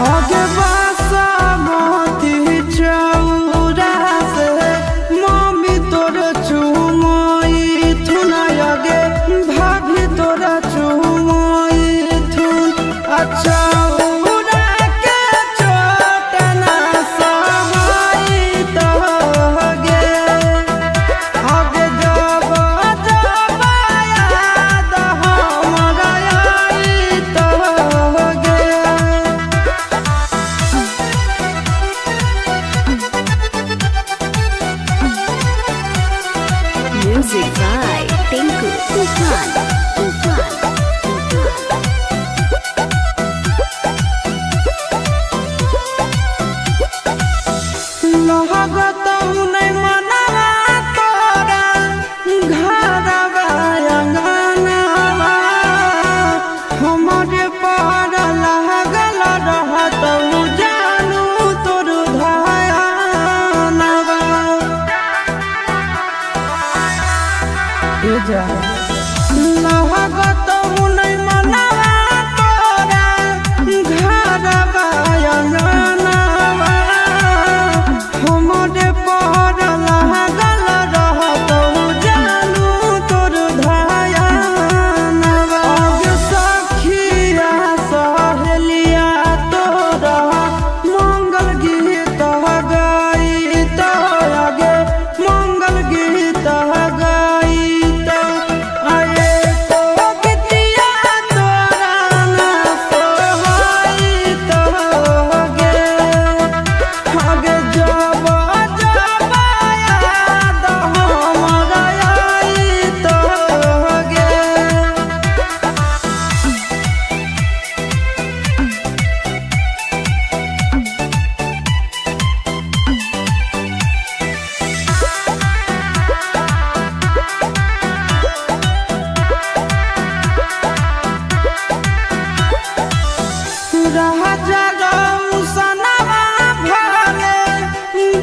आगे बासमती चौरा से मम्मी तोर चुमई थुन, आगे भाभी तोरा चुमई थुन। अच्छा उड़ा के चोटना सहाई तो गे। आगे जब जब याद हमरा आई तो गे। Music by Tinku Tufan. Tufan. Tufan. लगत नै मनवा तोरा घरवा अंगनवा, हमरे पर लागल रहत जानू तोर धयानवा। ए जा लगत नै मनवा तोरा घरवा अंगनवा, हमरे पर लागल रहत जानू तोर धयानवा। आगे सखिया सहेलिया तोरा मंगल गीत गाई तो, आगे मंगल गीत गाई तो, आए तो गीतिया तोरा ना सोहाई तो गे। आगे जब जब याद हमरा आई तो गे। राजा रौसनवा भरे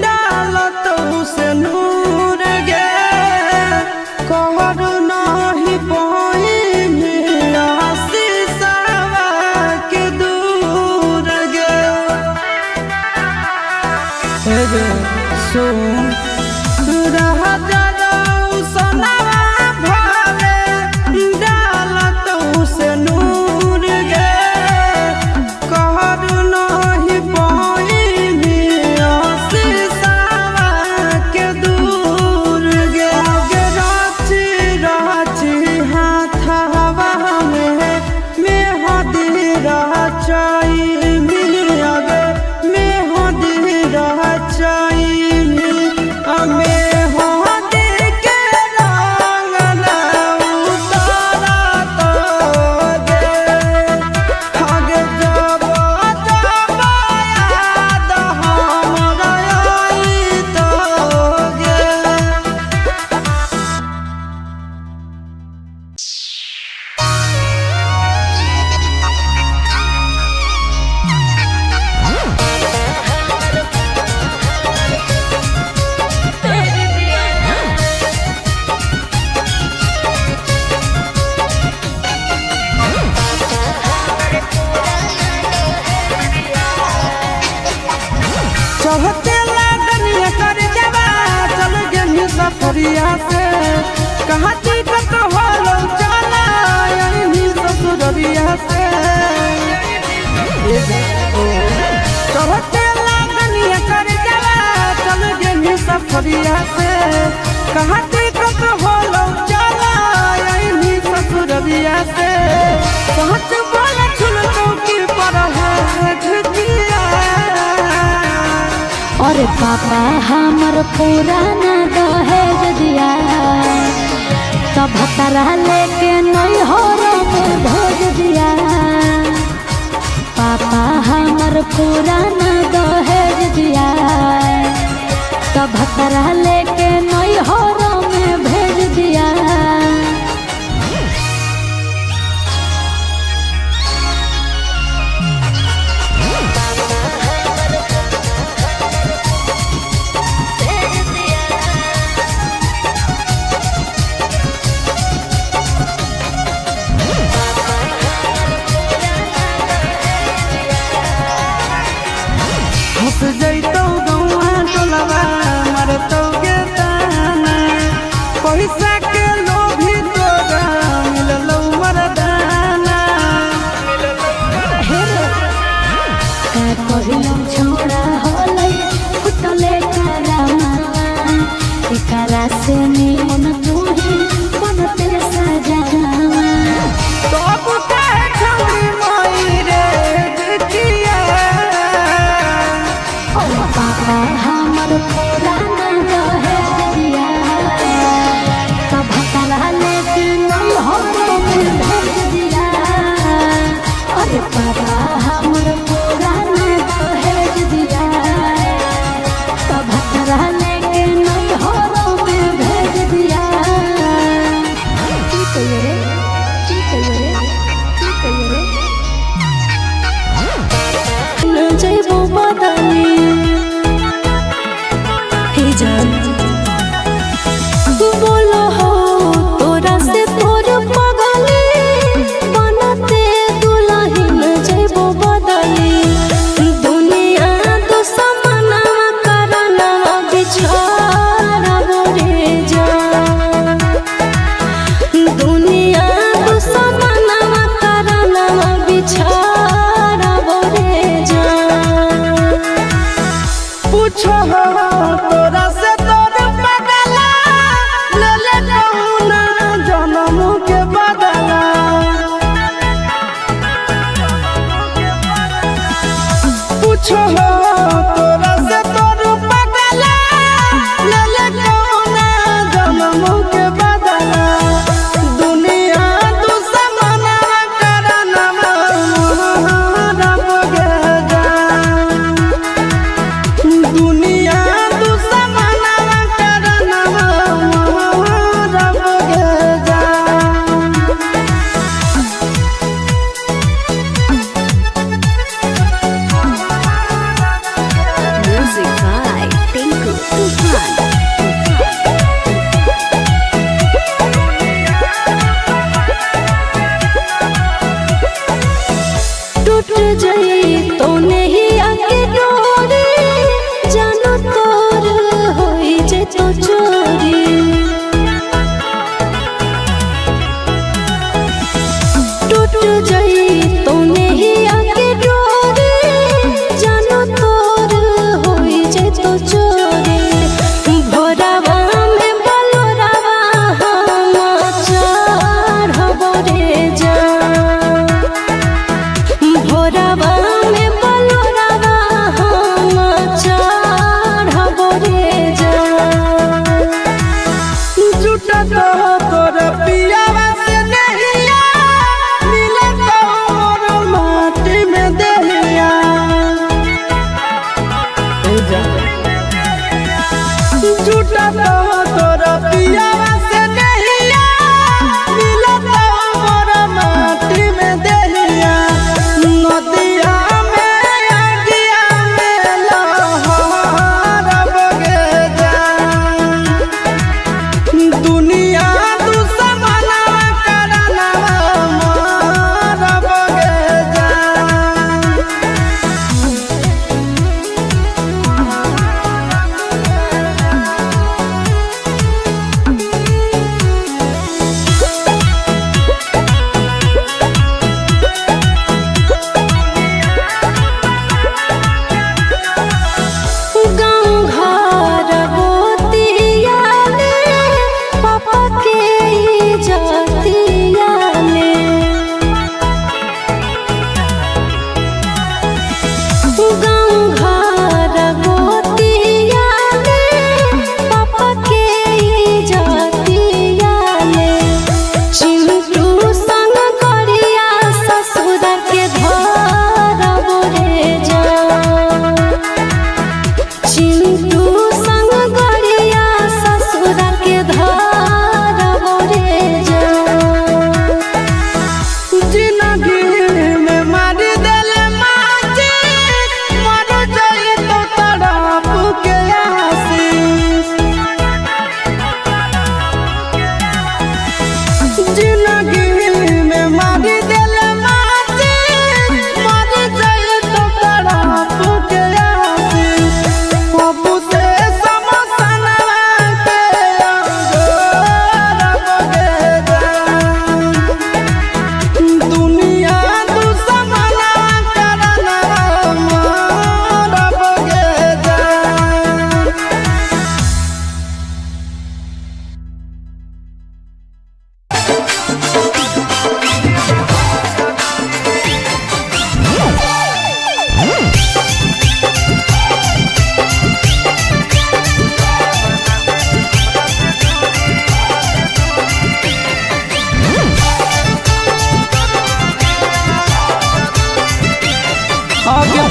डालत से नूर गे, कहर नाही पाई आशीषवा के दूर गे। हे गे सुन, राजा रौसनवा भरे डालत से नूर गे, कहर नाही पाइबी आशीषवा के दूर गे। आगे राची राची हाथवा में मेहदी रचाई, आगे मेहदी रचाई, मेहदी के रंग ना उतारा तो गे। आगे जब जब याद हमरा आई तो गे। चढ़ते लागनिया कर जवा चल गेली सफरिया से, कहाँ टिकट होलो चला आईनी ससुररिया से। चढ़ते लागनिया कर जवा चल गेली सफरिया से, कहाँ टिकट होलो चला आईनी ससुररिया से। पहुँच बोला छुल चौकी पर है झुकिया। अरे पापा हमर पुराना दहेज दिया, तब भतरा लेके नैहर में भेज दिया। पापा हमर पुराना दहेज दिया, तब भतरा लेके नैहर में भेज दिया। फंस जैतौ गौआ टोलवा मरतौ गे ताना। पैसा के लोभी तोरा मिललौ मरदाना। का कहिलो छोड़ा होलै फुटले करामा, एकरा से निमन तूही बनते सजनावा। तब काहे छौरी माई रे जितिया। ओ पापा हमर पुराना दहेज दिया, तब भतरा लेके नैहर में भेज दिया। अरे पापा हमर पुराना दहेज दिया, तब भतरा लेके नैहर में भेज दिया। की कहियो रे, की कहियो रे, की कहियो रे। न जइबो बदली हे जान, बोलो हो तोरा से तोर पगली बनते दुलहिन जइबो बदली। दुनिया दुश्मनवा करनवा बिछाड़बो रे जान, दुनिया दुश्मनवा करनवा बिछाड़बो रे जान। पूछो तोरा से तोर बदला ले ले कौना जनम के बदला। पूछो तोरा से तोर बदला ले ले कौना जनम के बदला। दुनिया दुश्मनवा करनवा मोहरब गे जान। दुनिया दुश्मनवा करनवा मोहरब गे जान।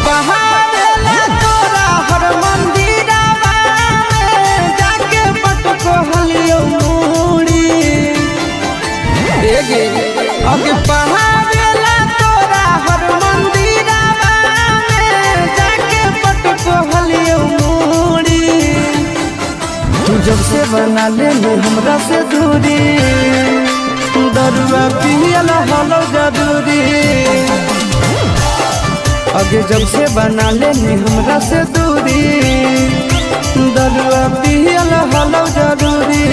बहावेला तोरा हर मंदिरवा में जाके पटको हलियो मूड़ी। एगे अगे बहावेला तोरा हर मंदिरवा में जाके पटको हलियो मूड़ी। तू जब से बना ले हमरा से दूरी, दरुआ पियला हलो जरूरी। अगे जब से बना ले हमरा से दूरी, दरुआ पियला हलो जरूरी।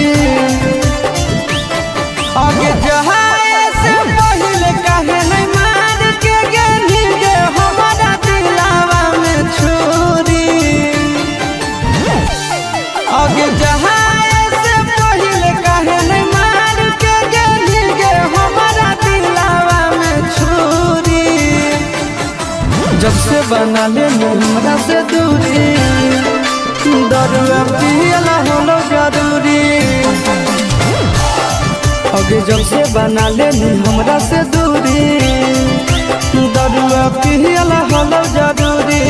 आगे जहाए से पहले काहे नहीं मार के गेली गे हमारा दिलावा में छुरी। आगे जहाए से पहले काहे नहीं मार के गेली गे हमारा दिलावा में छुरी। जब से बना ले हमरा से दूरी, दरुआ पियला होलो जरूरी। अगे जब से बना ले हमरा से दूरी, दरुआ पियला होलो जरूरी।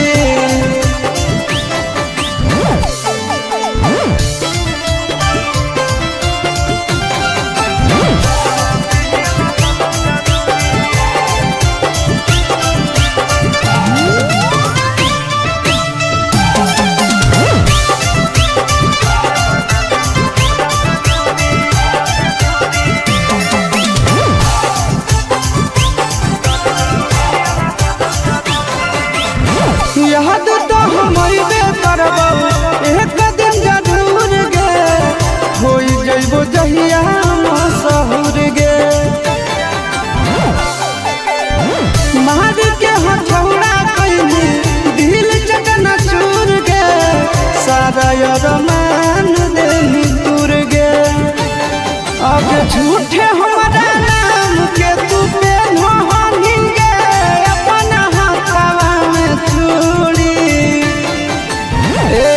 याद तो हम अइबे करबौ एक दिन जरूर गे, होई जइबो जहिया मसहुर गे। मार के हथौड़ा कइली दिल चकना चूर गे, सारा अरमान देनी दूर गे। अब झूठे हमारा नाम के तू पेन्हो गे, अपना हाथवा में चूड़ी। ए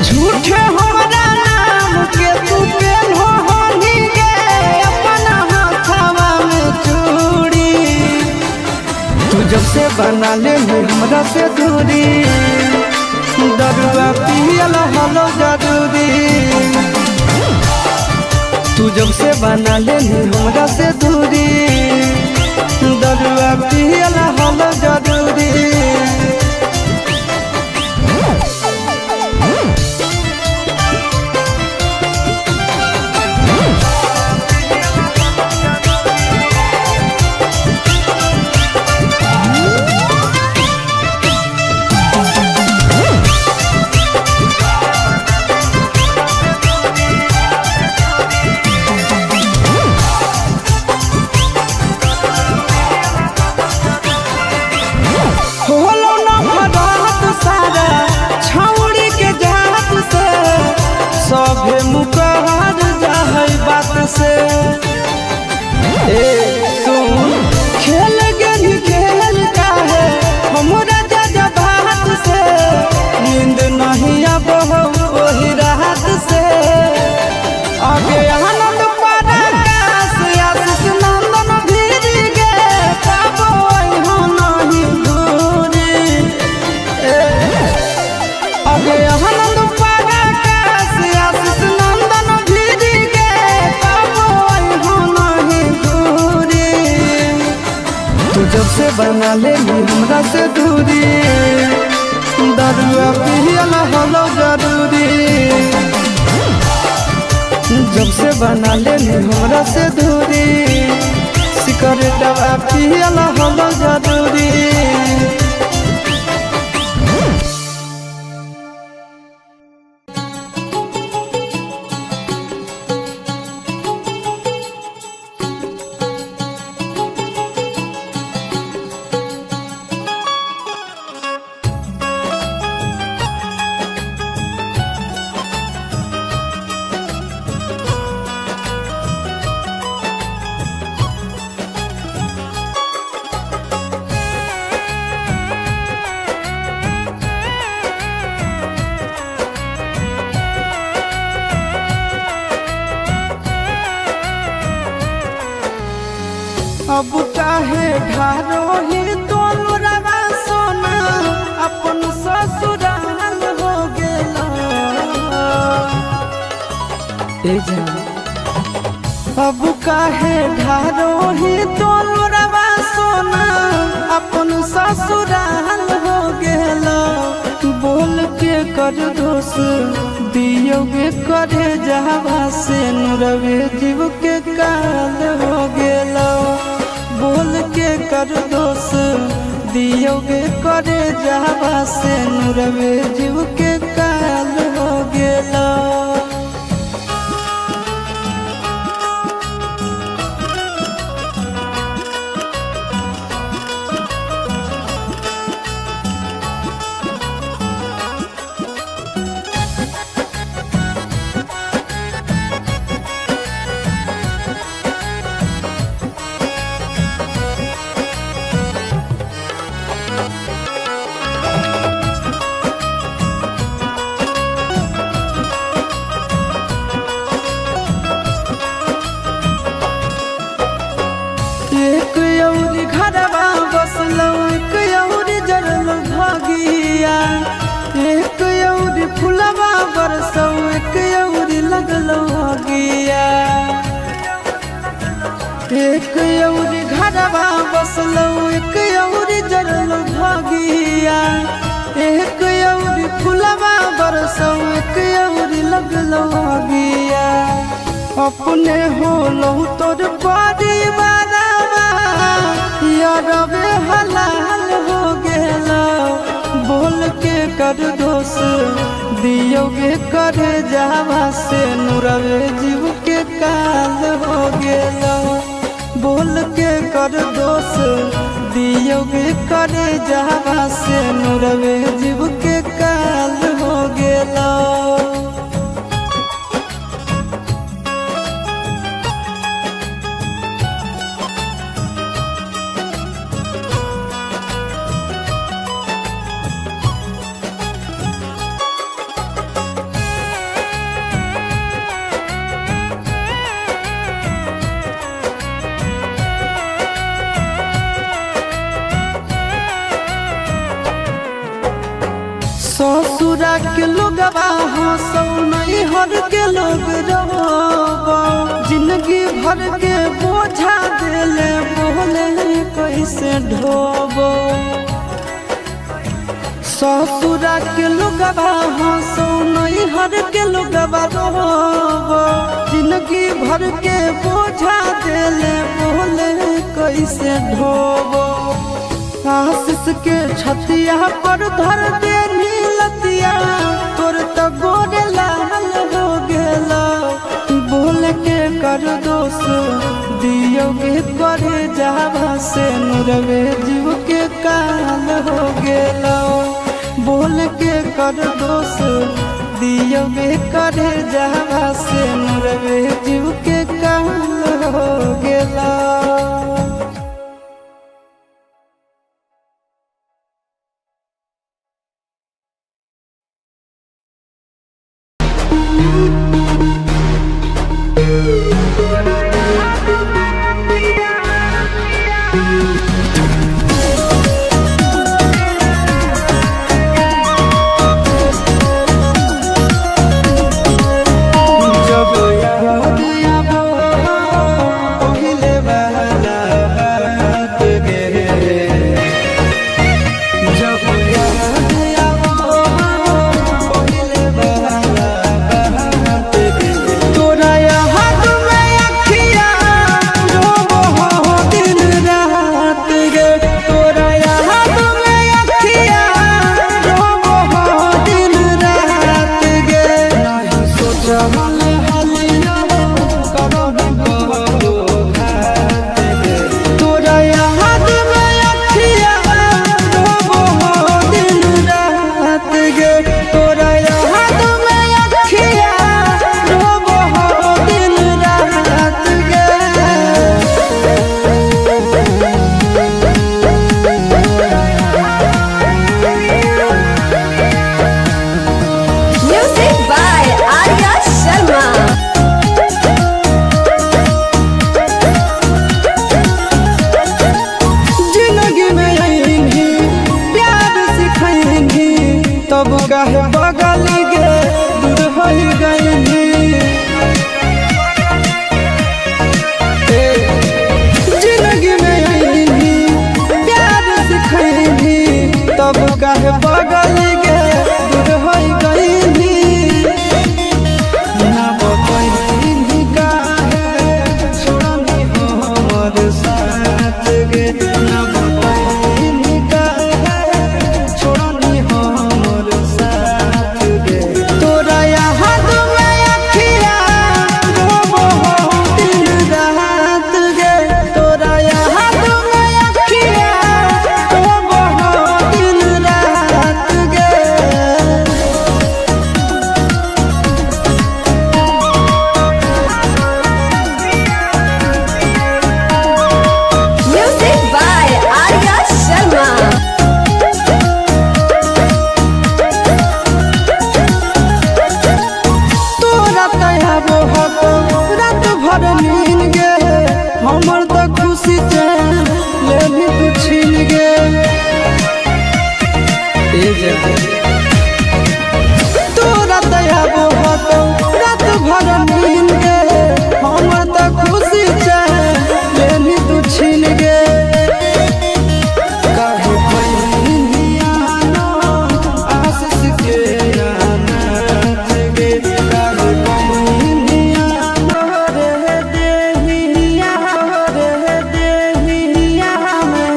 झूठे हमारा नाम के तू पेन्हो गे, अपना हाथवा में चूड़ी। तू जब से बना ले हमरा से दूरी, दरुआ पियला हलो जरूरी। तू जब से बना ले हमरा से दूरी, दरुआ पियला हलो जरूरी। होलो न भरत सारा छौड़ी के जात से, सभे मुकर जाहै बात से। ए सुन खेल गेली खेल काहे हमरा जा बात से, नींद नहीं आबो ओही रात से। आगे आनंद पराकाश आशीष नंदन भीर गे, पाबो अइहो नहीं दूरी। अगे आनंद पराकाश आशीष नंदन भीर गे, पाबो अइहो नहीं दूरी। तू जब से बना ले हमरा से दूरी, दरुआ पियला हलो जरूरी। जब से बना ले हमरा से दूरी, सिगरेटवा पियला हलो जरूरी। अब काहे ढारो ही तोलुरवा सोना ए जान अब काहे ढारो ही तो लोरवा सोना अपन ससुराल हो गेलो। बोल के कर दोष दियोगे करे जावा से नुरवे जीव के काल हो गेलो। बोल के कर दोष दियोगे करे जावा से नुरवे जीव के काल हो गेलो। एक यौरी घरवा बसलौ एक यौरी जरल भागिया, एक यौरी फुलवा बरसौ एक यौरी लगलौ अगिया। एक यौरी घरवा बसलौ एक यौरी जरल भागिया, एक यौरी फुलवा बरसौ एक यौरी लगलौ अगिया। अपने होलौ तोर परिवारवा यारवे हलाल हो गेलो। बोल के कर दोष दियोगे करे जावा से नुरवे जीव के काल हो गेलो। बोल के कर दोष दियोगे करे जावा से नुरवे जीव के काल हो गेलो। ससुरा के लोगवा हंसौ नैहर के लोग रोबो, जिंदगी भर के बोझा देले बोले कैसे ढोबो। ससुरा के लोगवा हंसौ नैहर के लोगवा रोबो, जिंदगी भर के बोझा देले बोले कैसे ढोबो। आशीष के छतिया पर धर दे नीलतिया तोर तो गोरे लाल हो गेलो। बोल के कर दोष दियोगे करे जावा से नुरवे जीव के काल हो गेलो। बोल के कर दोष दियोगे करे जावा से नुरवे जीव के काल हो गेलो। जब याद आबो पहिले वाला बात गे, जब याद आबो पहिले वाला बात गे, तोरा याद में अखिया रोबो हो दिन रात गे, तोरा याद में अखिया रोबो हो दिन रात गे। नहीं सोचल हलिया करब कबो घात गे, तोरा याद में अखिया रोबो हो दिन रात गे, तोरा याद में अखिया रोबो हो दिन रात गे। Music by Arya Sharma. जिंदगी में आएंगी प्यार सिखाएंगी तब काहे बगल गे दूर हो गएंगी। पगल गे दूर होई गईनी ना बतैनी काहे छोड़नी हमर साथ गे ना बतैनी काहे छोड़नी हमर साथ गे तोरा याद में अखिया रोबो हो दिन रात गे तोरा याद में अखिया रोबो हो दिन रात गे। Music by Arya Sharma. तोरा तयाबो हको रात भर नीन गे हमर त खुशी चैन लेली तू छीन गे ए जे तोरा तयाबो हको रात भर नीन गे हमर त खुशी चैन लेली तू छीन गे काहे बहिनिया नो आशीष के अनाथ गे काहे बहिनिया नो रे देहिया रे देहिया में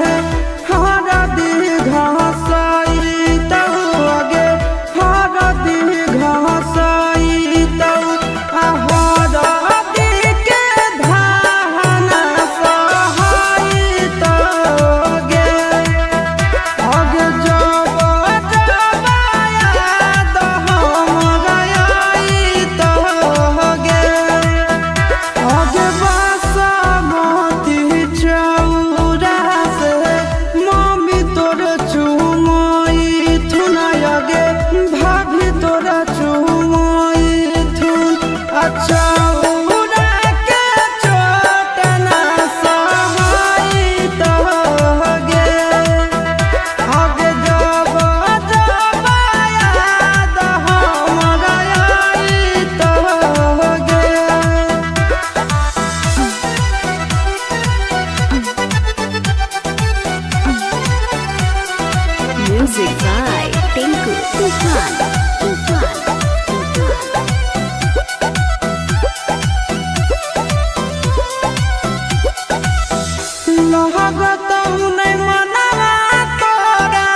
हरा दी घासाई तौ आगे हरा दी घासाई तौ हरा दी के धाना सहाई तौ गे अग जब जब हमरा आई तोगे अग बासमती चौरा से मम्मी तोर चुमई थुन अगे भाभी तोरा चुमई थुन अच्छा के चोटना सहाई तोगे अग जब जब याद हमरा आई तोगे। Music by Tinku Tufan. Tufan. Tufan. लगतौ नै मनवा तोरा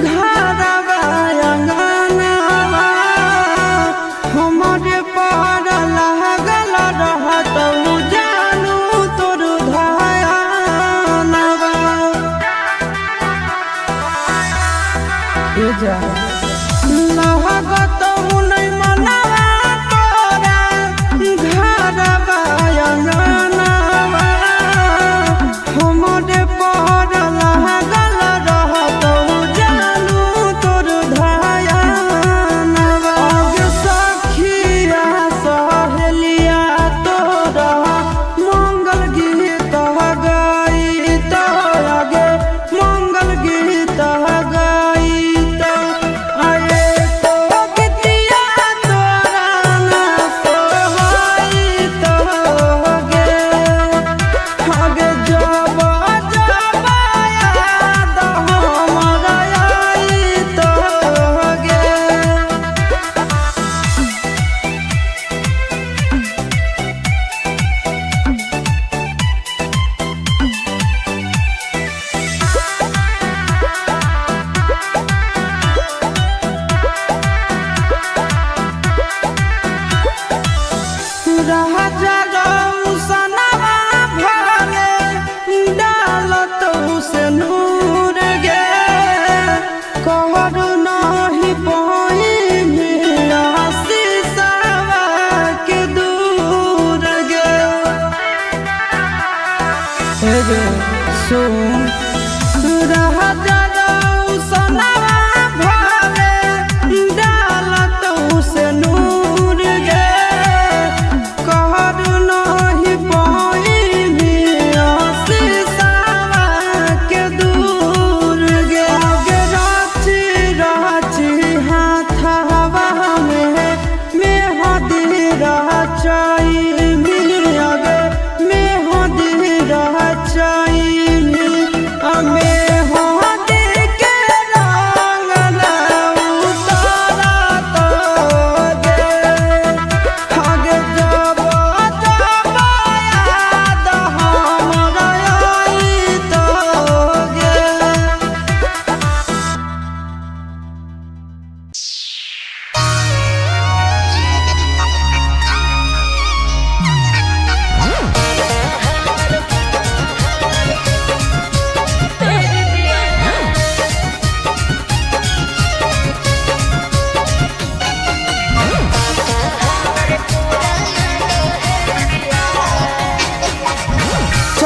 घरवा अंगनवा हमरे पर लागल रहतौ जानू तोर धयानवा लगतौ नै मनवा तोरा घरवा अंगनवा हमरे पर लागल रहतौ जानू तोर धयानवा अग सखिया सहेलिया तोरा मंगल गीत गाई आगे मंगल गीत गाई आए तो गीतिया तोरा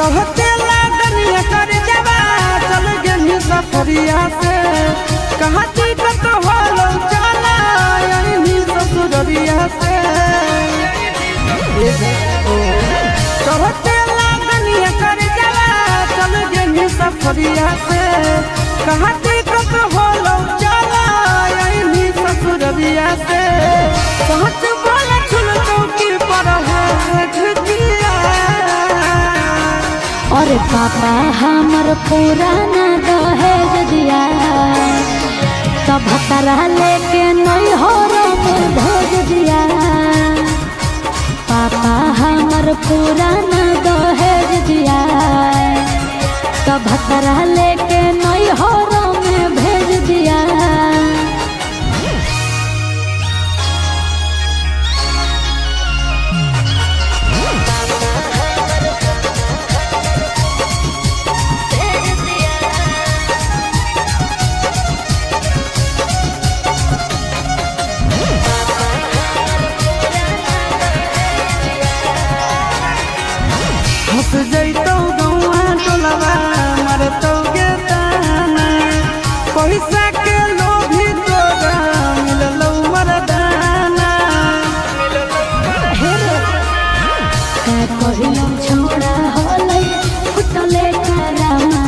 चढ़ते लागनिया कर जवा चल गेली सफरिया से कहाँ दिक्कत होलो चला यही ससुररिया से। चढ़ते लागनिया कर जवा चल गेली सफरिया से कहाँ दिक्कत होलो चला यही ससुररिया से। पहुँच बोला छुल चौकी पर है झुकिया। अरे पापा हमर पुराना दहेज दिया तब भतरा लेके नैहर में भेज दिया। पापा हमर पुराना दहेज दिया तब भतरा लेके नैहर में भेज दिया। हंस जैतौ गौआ टोलवा मरतौ गे ताना पैसा के लोभी तोरा मिललौ मरदाना। का कहिलो छोड़ा होलै फुटले करामा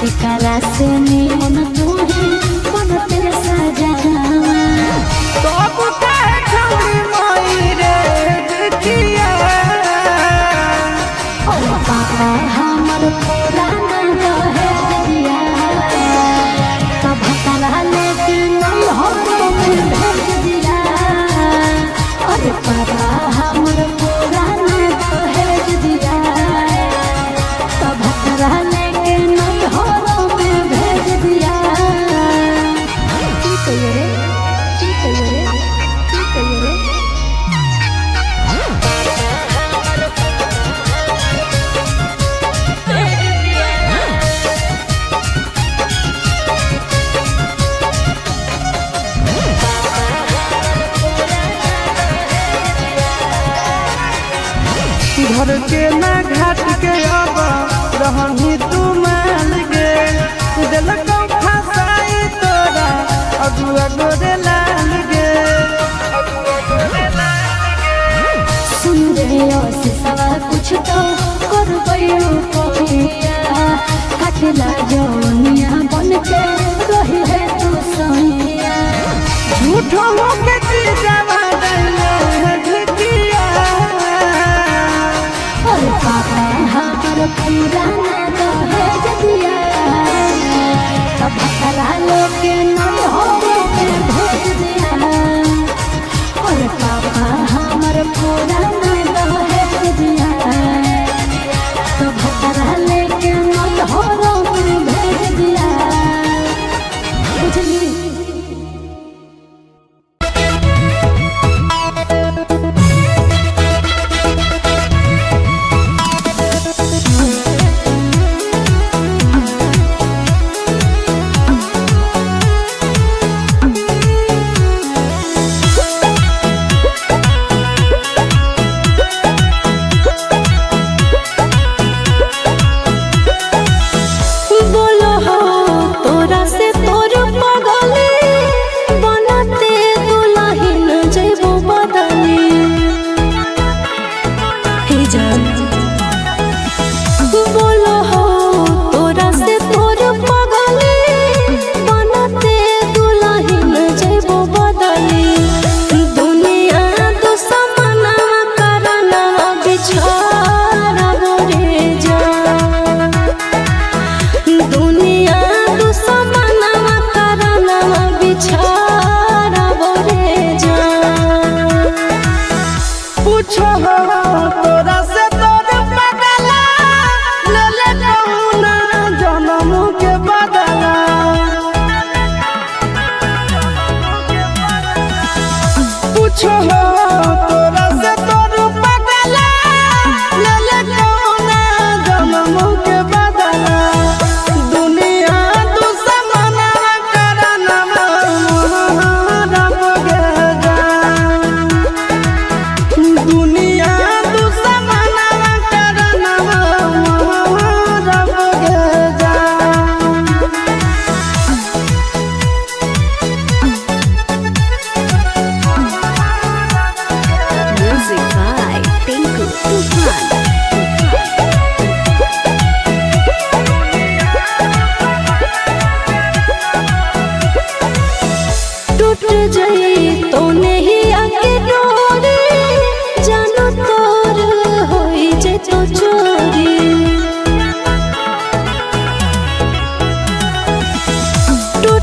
एकरा से निमन तूही बनते सजावा। तब काहे छौरी माई रे जितिया। ओ पापा हमर पुराना दहेज दिया तब भतरा लेके नैहर में भेज दिया। अरे पापा हमर पुराना दहेज दिया तब भतरा लेके नैहर में भेज दिया। की कहियो रे, की कहियो रे, की कहियो रे। घर के ना घाट के अब रहनी तू मान गे दिलकौ फसाई तोरा अगुआ गोरे लाल गे। सुन रे सवा कुछ तो करबै कोइया काटला जौनिया बन के रही है तू सैया। झूठो के चीजवा दैले झुकिया। और पापा हमर पुराना दहेज दिया तब भतरा लेके नैहर में भेज दिया। और पापा हमर पुराना दहेज दिया तब भतरा लेके नैहर में भेज दिया। बुझली। बोलो हो तोरा से तोर पगले बनते दुलहिन जैबो बदले हे जान। बोलो हो तोरा से तोर पगले बनते दुलहिन जैबो बदले दुनिया दुश्मनवा करनवा बिछाड़बो रे जान। दुनिया दुश्मनवा करनवा बिछाड़बो रे जान। पूछो हो तोरा से तोर पगला ले ले कौना जन्म के बदला। पूछो हो तोरा से तोर पगला ले ले कौना जन्म के बदला। दुनिया दुश्मनवा करनवा मोर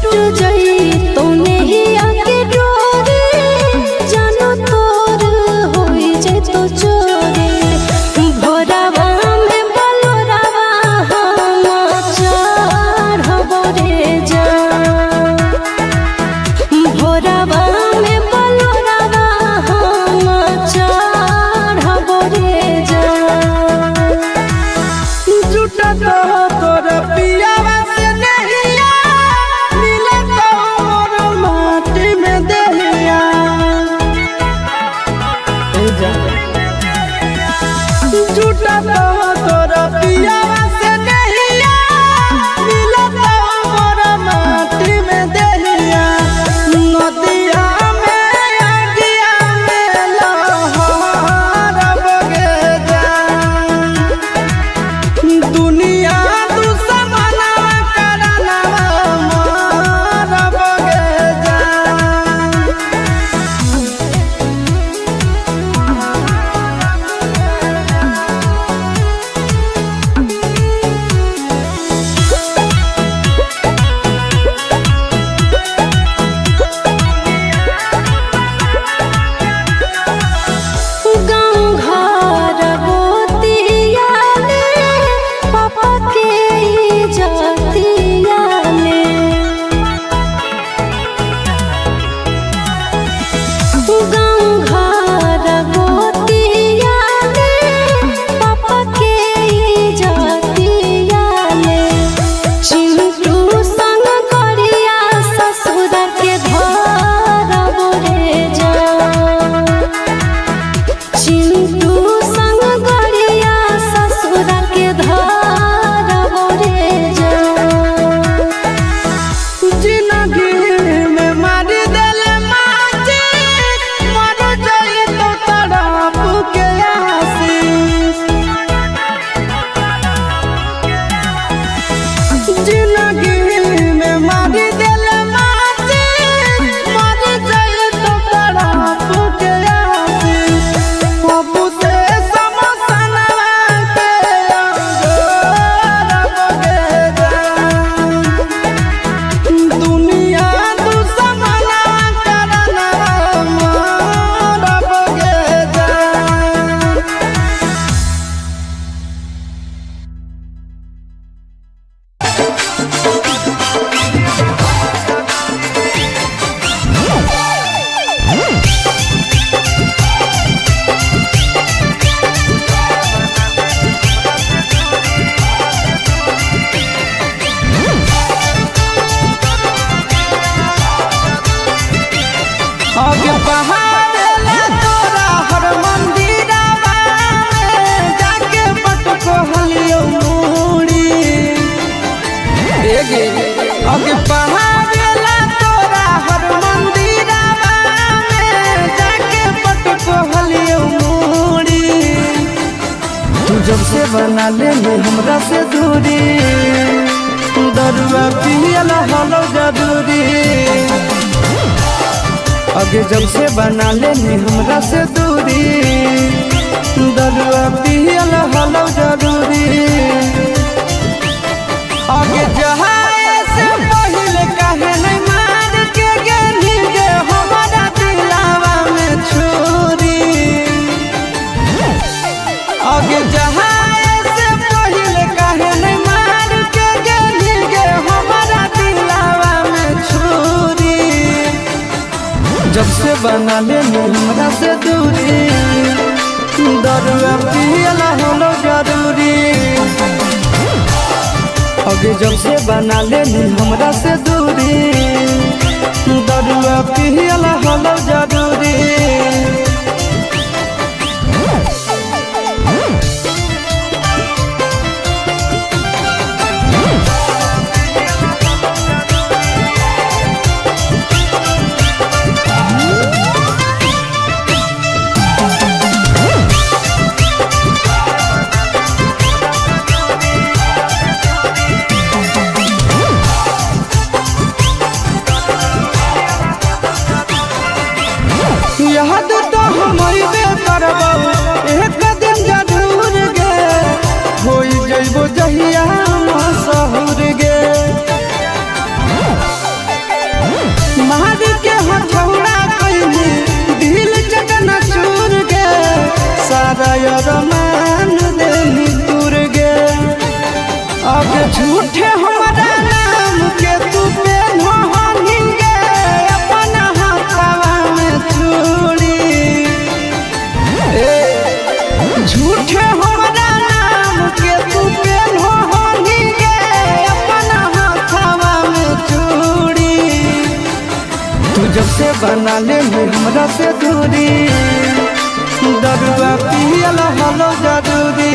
टूट जाई तो नहिया के डोरे, जानो तोर होई जाई तो चोरे। भोरावा में बलोरावा हम चढ़बो रे जान, भोरावा में बलोरावा हम चढ़बो रे जान। जुटत तोर पियावा से नहिया, मिलत मोर माटी में देहिया। जुटत तोर पियावा से नहिया, मिलत मोर माटी में देहिया। नदिया में आगिया में लहरब गे जान, दुनिया दुश्मनवा करनवा मारब गे जान। गाँव घर गोतियाले, पापा के इज्जतियाले। गाँव घर गोतियाले, पापा के इज्जतियाले। चिंटू संग करिया ससुर के धरबो रे जान, चिंटू संग गरिया ससुर के धरबो रे जान। जिंदगी में मार देल माची, मर जाई तो तड़प के आशीष। जिंदगी में मार देल माची, मर जाई तो तड़प के आशीष। पप्पू से समसनवा के अंगोरब गे जान, दुनिया दुश्मनवा करनवा मारब गे जान। आगे पहाड़ ला तोरा हर मंदिरवा में जाके पटको हलियो मूड़ी। एगे आगे पहाड़ ला तोरा हर मंदिरवा में जाके पटको हलियो मूड़ी। तू जब से बना ले हमरा से दूरी, दरुआ पियला हलो जरूरी। आगे जब से बना लेने हमरा से दूरी, दरुआ पियल हलो जरूरी। आगे जहाए से पहले काहे नहीं मार के गेली गे हमारा दिलावा में छुरी। आगे जहाए से पहले काहे नहीं मार के गेली गे हमारा दिलावा में छुरी। जब से बना लेने हमरा से दूरी, दरुआ पियला होलो जरूरी। आगे जब से बना लेने हमरा से दूरी, दरुआ पियला होलो जरूरी। याद तो हम करबौ एक दिन जरूर गे, होई जइबो जहिया मसहुर गे। तू जब से बना ले हमरा से दूरी, दरुआ पियल हलो जरूरी।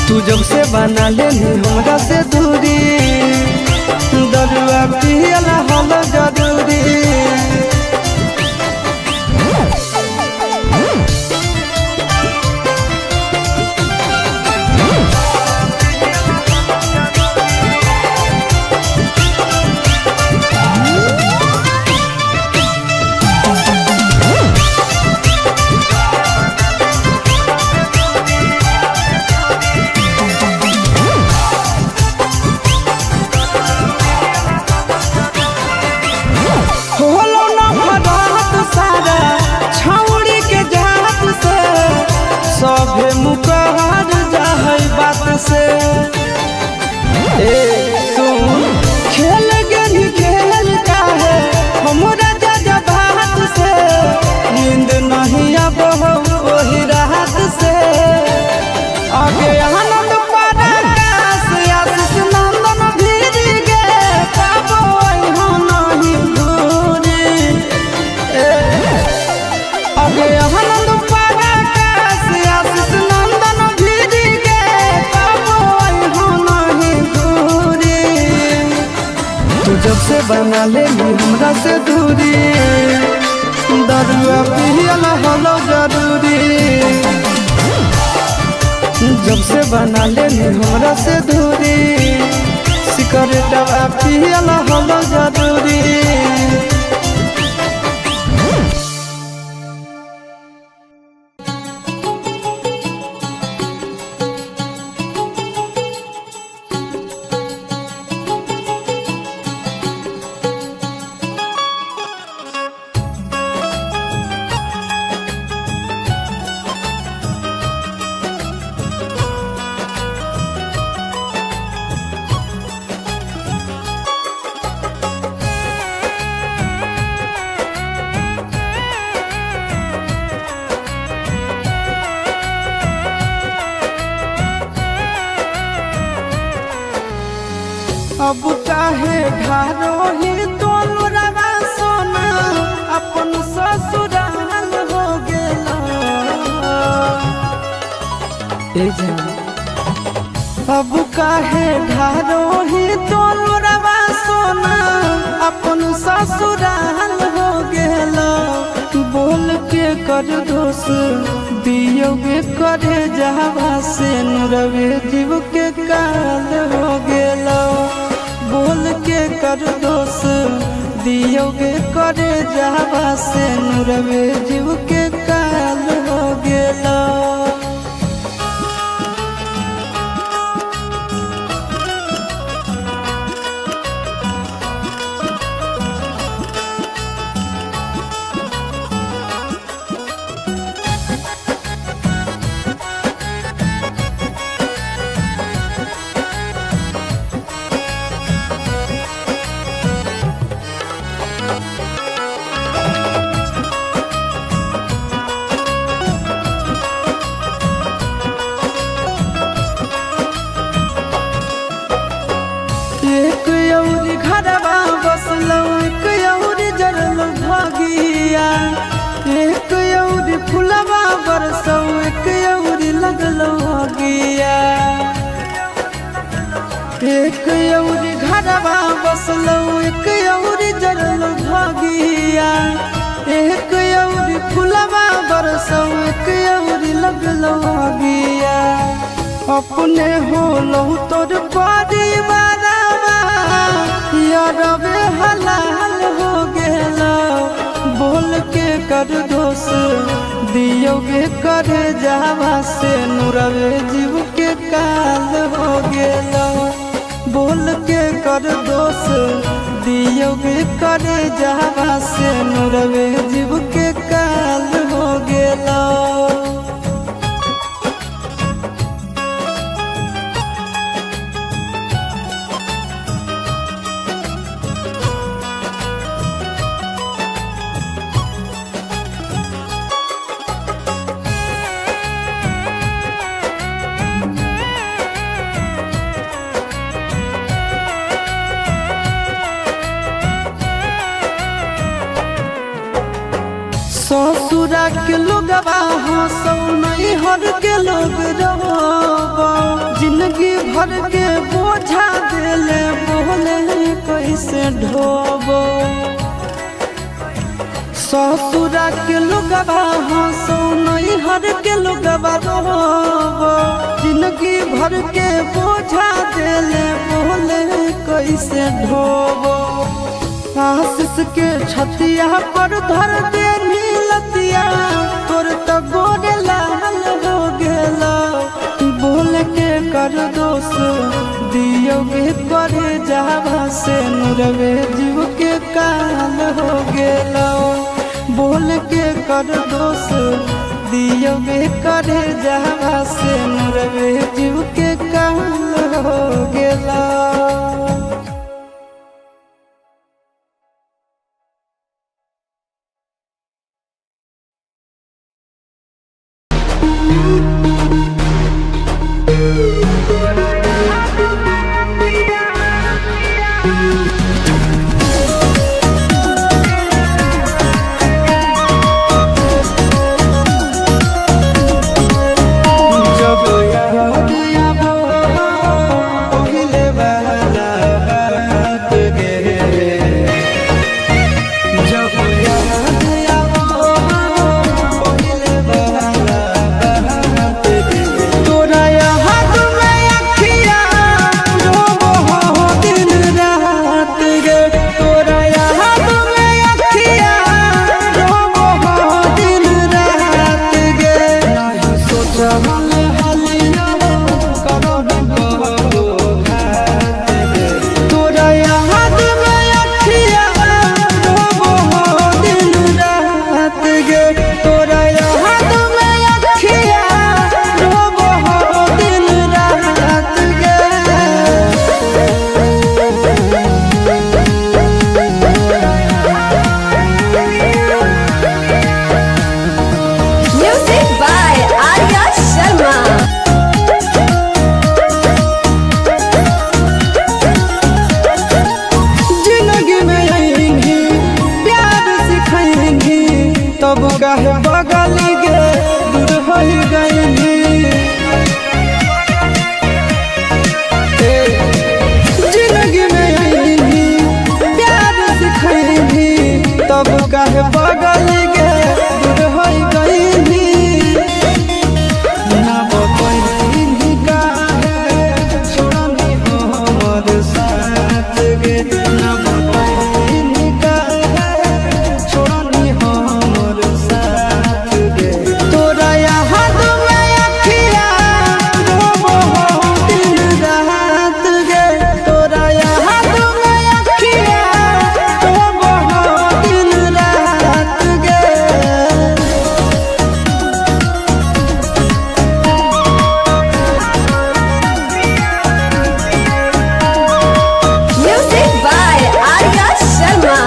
तू जब से बना ले हमरा से दूरी, दरुआ पियल हलो जरूरी। होलो न भरत सारा छौड़ी के जात से, सभे मुकहर जाहै बात से। ए सुन खेल गेली खेल काहे हमरा जा बात से, नींद नहीं अब ओही रात से। आगे आनंद पराकाश आशीष नंदन भीर गे, पाबो अइहो नहीं दूरी। अगे आनंद पराकाश आशीष नंदन भीर गे, पाबो अइहो नहीं दूरी। तू जब से बना ले हमरा से दूरी, दरुआ पियल हलो जरूरी। जब से बना ले हमरा से दूरी, सिगरेटवा पियल हलो जरूरी। अब काहे ढारो ही तोलुरवा सोना, अपन ससुराल हो गेला। ए जान अब काहे ढारो ही तोलुरवा सोना, अपन ससुराल हो गेला। बोल के कर दोष दियोगे करे जावा से, नुरवे जीव के काल हो गेला। बोल के कर दोष दियोगे करे जावा से, नुरवे जीव के काल हो गेला। एक यौरी घरवा बसलौ, एक यौरी जरल भागिया। एक यौरी फुलवा बरसौ, एक यौरी लगलौ अगिया। एक यौरी घरवा बसलौ, एक यौरी जरल भागिया। एक यौरी फुलवा बरसौ, एक यौरी लगलौ अगिया। अपने होलौ तोर परिवारवा, यारवे हलाल हो गेला। बोल के कर दोष दियोगे करे जावा से, नुरवे जीव के काल हो गेला। बोल के कर दोष दियोगे करे जावा से, नुरवे जीव के काल हो गेला। ससुरा के लोगवा हंसौ नैहर के लोग रोबो, जिंदगी भर के बोझा देले बोले कैसे ढोबो। ससुरा के लोगवा हंसौ नैहर के लोगवा रोबो, जिंदगी भर के बोझा देले बोले कैसे ढोबो। आशीष के छतिया पर धर दे नीलतिया, तोर तो गोरे लाल हो गेला। बोल के कर दोष दियोगे करे जावा से नुरवे जीव के काल हो गेला। बोल के कर दोष दियोगे करे जावा से नुरवे जीव के काल हो गेला। जब याद आबो पहिले वाला बात गे, जब याद आबो पहिले वाला बात गे, तोरा याद में अखिया रोबो हो दिन रात गे, तोरा याद में अखिया रोबो हो दिन रात गे। नाही सोचल हलिया करब कबो घात गे, तोरा याद में अखिया रोबो हो दिन रात गे, तोरा याद में अखिया रोबो हो दिन रात गे। Music by Arya Sharma. जिंदगी में आएंगी प्यार सिखाएंगी, तब काहे बगल गे दूर हो गएंगी। जिंदगी में आएंगी प्यार सिखाएंगी, तब काहे बगल गे दूर हो गएंगी। ना बतैनी काहे छोड़नी हमर साथ गे, ना बतैनी काहे छोड़नी हमर साथ गे। तोरा याद में अखिया रोबो हो दिन रात गे, तोरा याद में अखिया रोबो हो दिन रात गे। Music by Arya Sharma.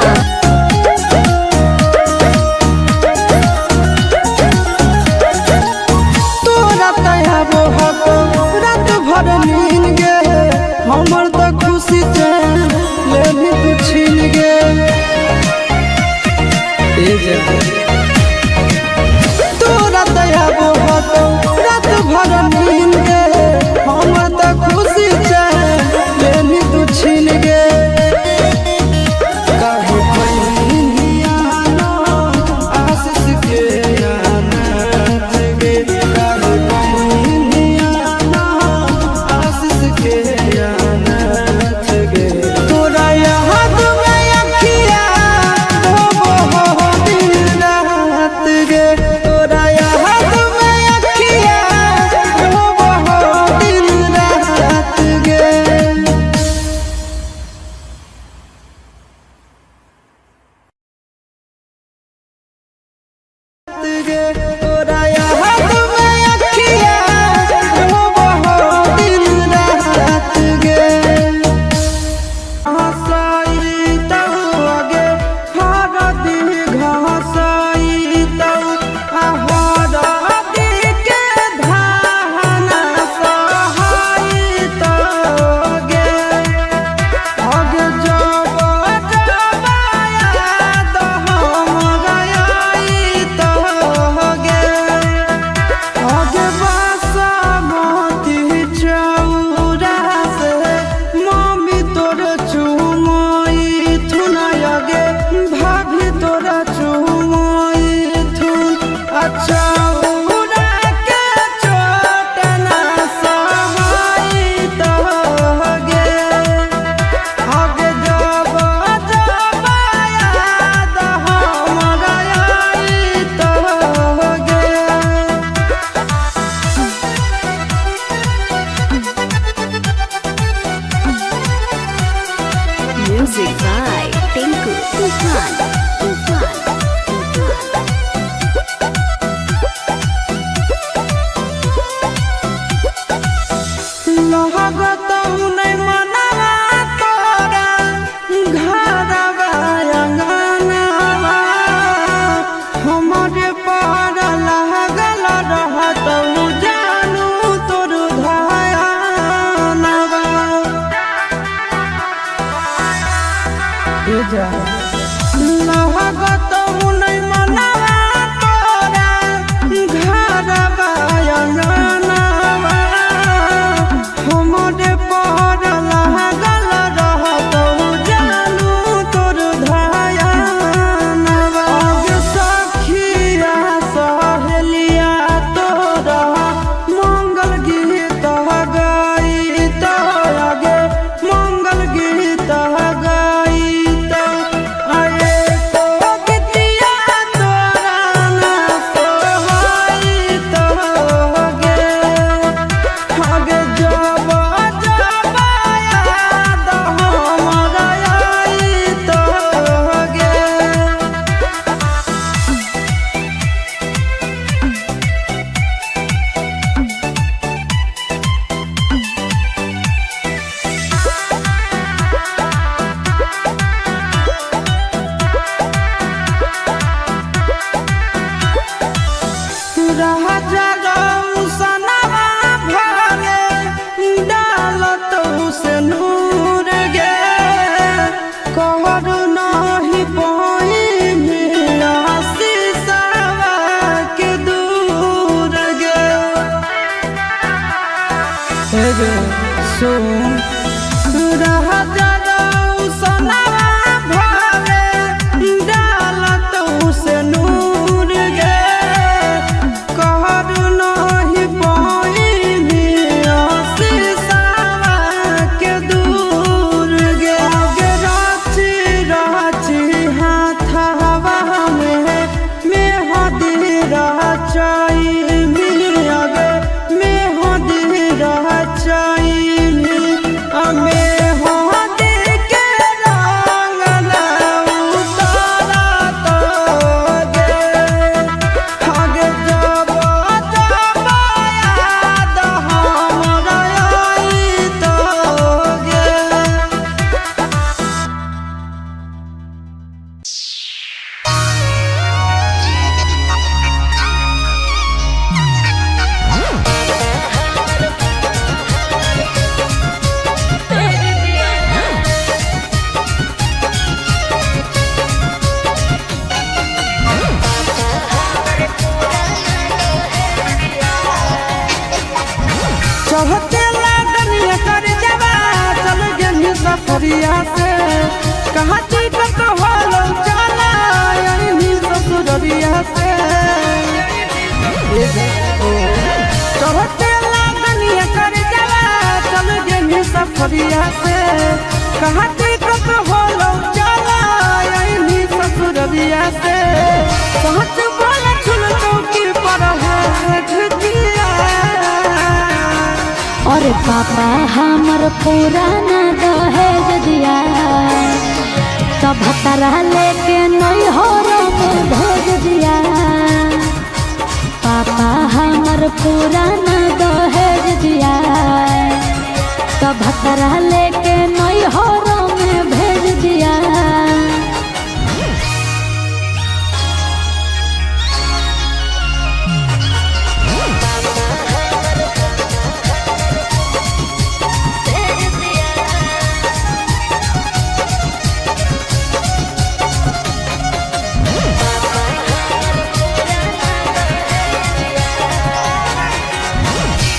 तोरा तयाबो हको रात भर नीन गे, हमर त खुशी चैन लेनी तू छीन गे। तोरा तयाबो हको रात भर नीन गे, हमर त खुशी चैन लेनी तू छीन गे। काहे बहिनिया नो आशीष के अनाथ गे, काहे बहिनिया नो आशीष के अनाथ गे। तोरा याद में अखिया रोबो हो दिन रात गे, तोरा याद में अखिया रोबो हो दिन रात गे। गे, तोरा याद में अखिया रोबो हो दिन रात गे। हंसाई तौ आगे हरदी घसाई तौ, हरदी के धान सहाई तौ गे। अग जब जब याद हमरा आई तौ Tinku Toofan Toofan Toofan. लगतौ नै मनवा तोरा घरवा अंगनवा, हमरे पर लागल रहतौ जानू तोर धयानवा। लगतौ नै मनवा तोरा घरवा अंगनवा, हमरे पर लागल रहतौ जानू तोर धयानवा। अग सखिया सहेलिया तोरा मंगल गीत गाइत, आगे मंगल गीत गाइत, आए तो गीतिया तोरा ना सोहाइत गे। आगे जब जब याद हमरा आइत गे। राजा रौसनवा भरे डालत से नूर गे, कहर नाही पाइबी आशीषवा के दूर गे। सुन राजा रौसनवा भरे डालत से नूर गे, कहर नाही पाइबी आशीषवा के दूर गे। आगे राची राची हाथवा में मेहदी रचाई मिल, आगे मेहदी रचाई मेहदी के रंग उतारा तो गे। आगे जब जब याद हमरा आइत गे। चढ़ते लागनिया कर जवा चल गेली सफरिया से, कहाँ टिकट होलो चला अइनी ससुररिया से। चढ़ते लागनिया कर जवा चल गेली सफरिया से, कहाँ टिकट होलो चला अइनी ससुररिया से। पहुँच बोला छुल चौकी पर है दिया। अरे पापा हमर पुराना दहेज दिया, तब तारा लेके नैहर में भेज दिया। पापा हमर पुराना दहेज दिया, तब तारा लेके नैहर में भेज दिया।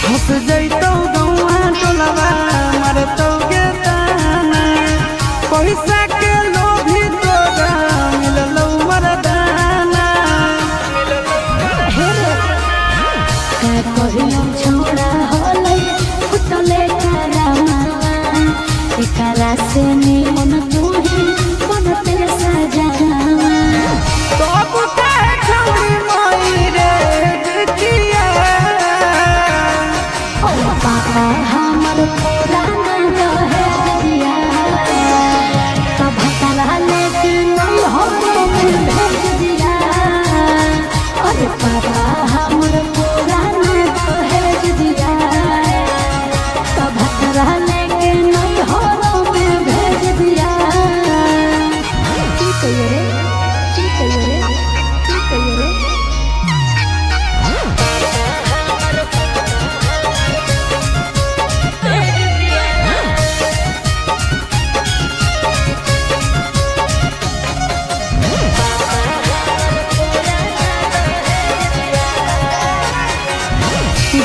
हंस जैतौ गौआ टोलवा मरतौ गे ताना, पैसा के लो कहियो रे, की कहियो रे, की कहियो रे।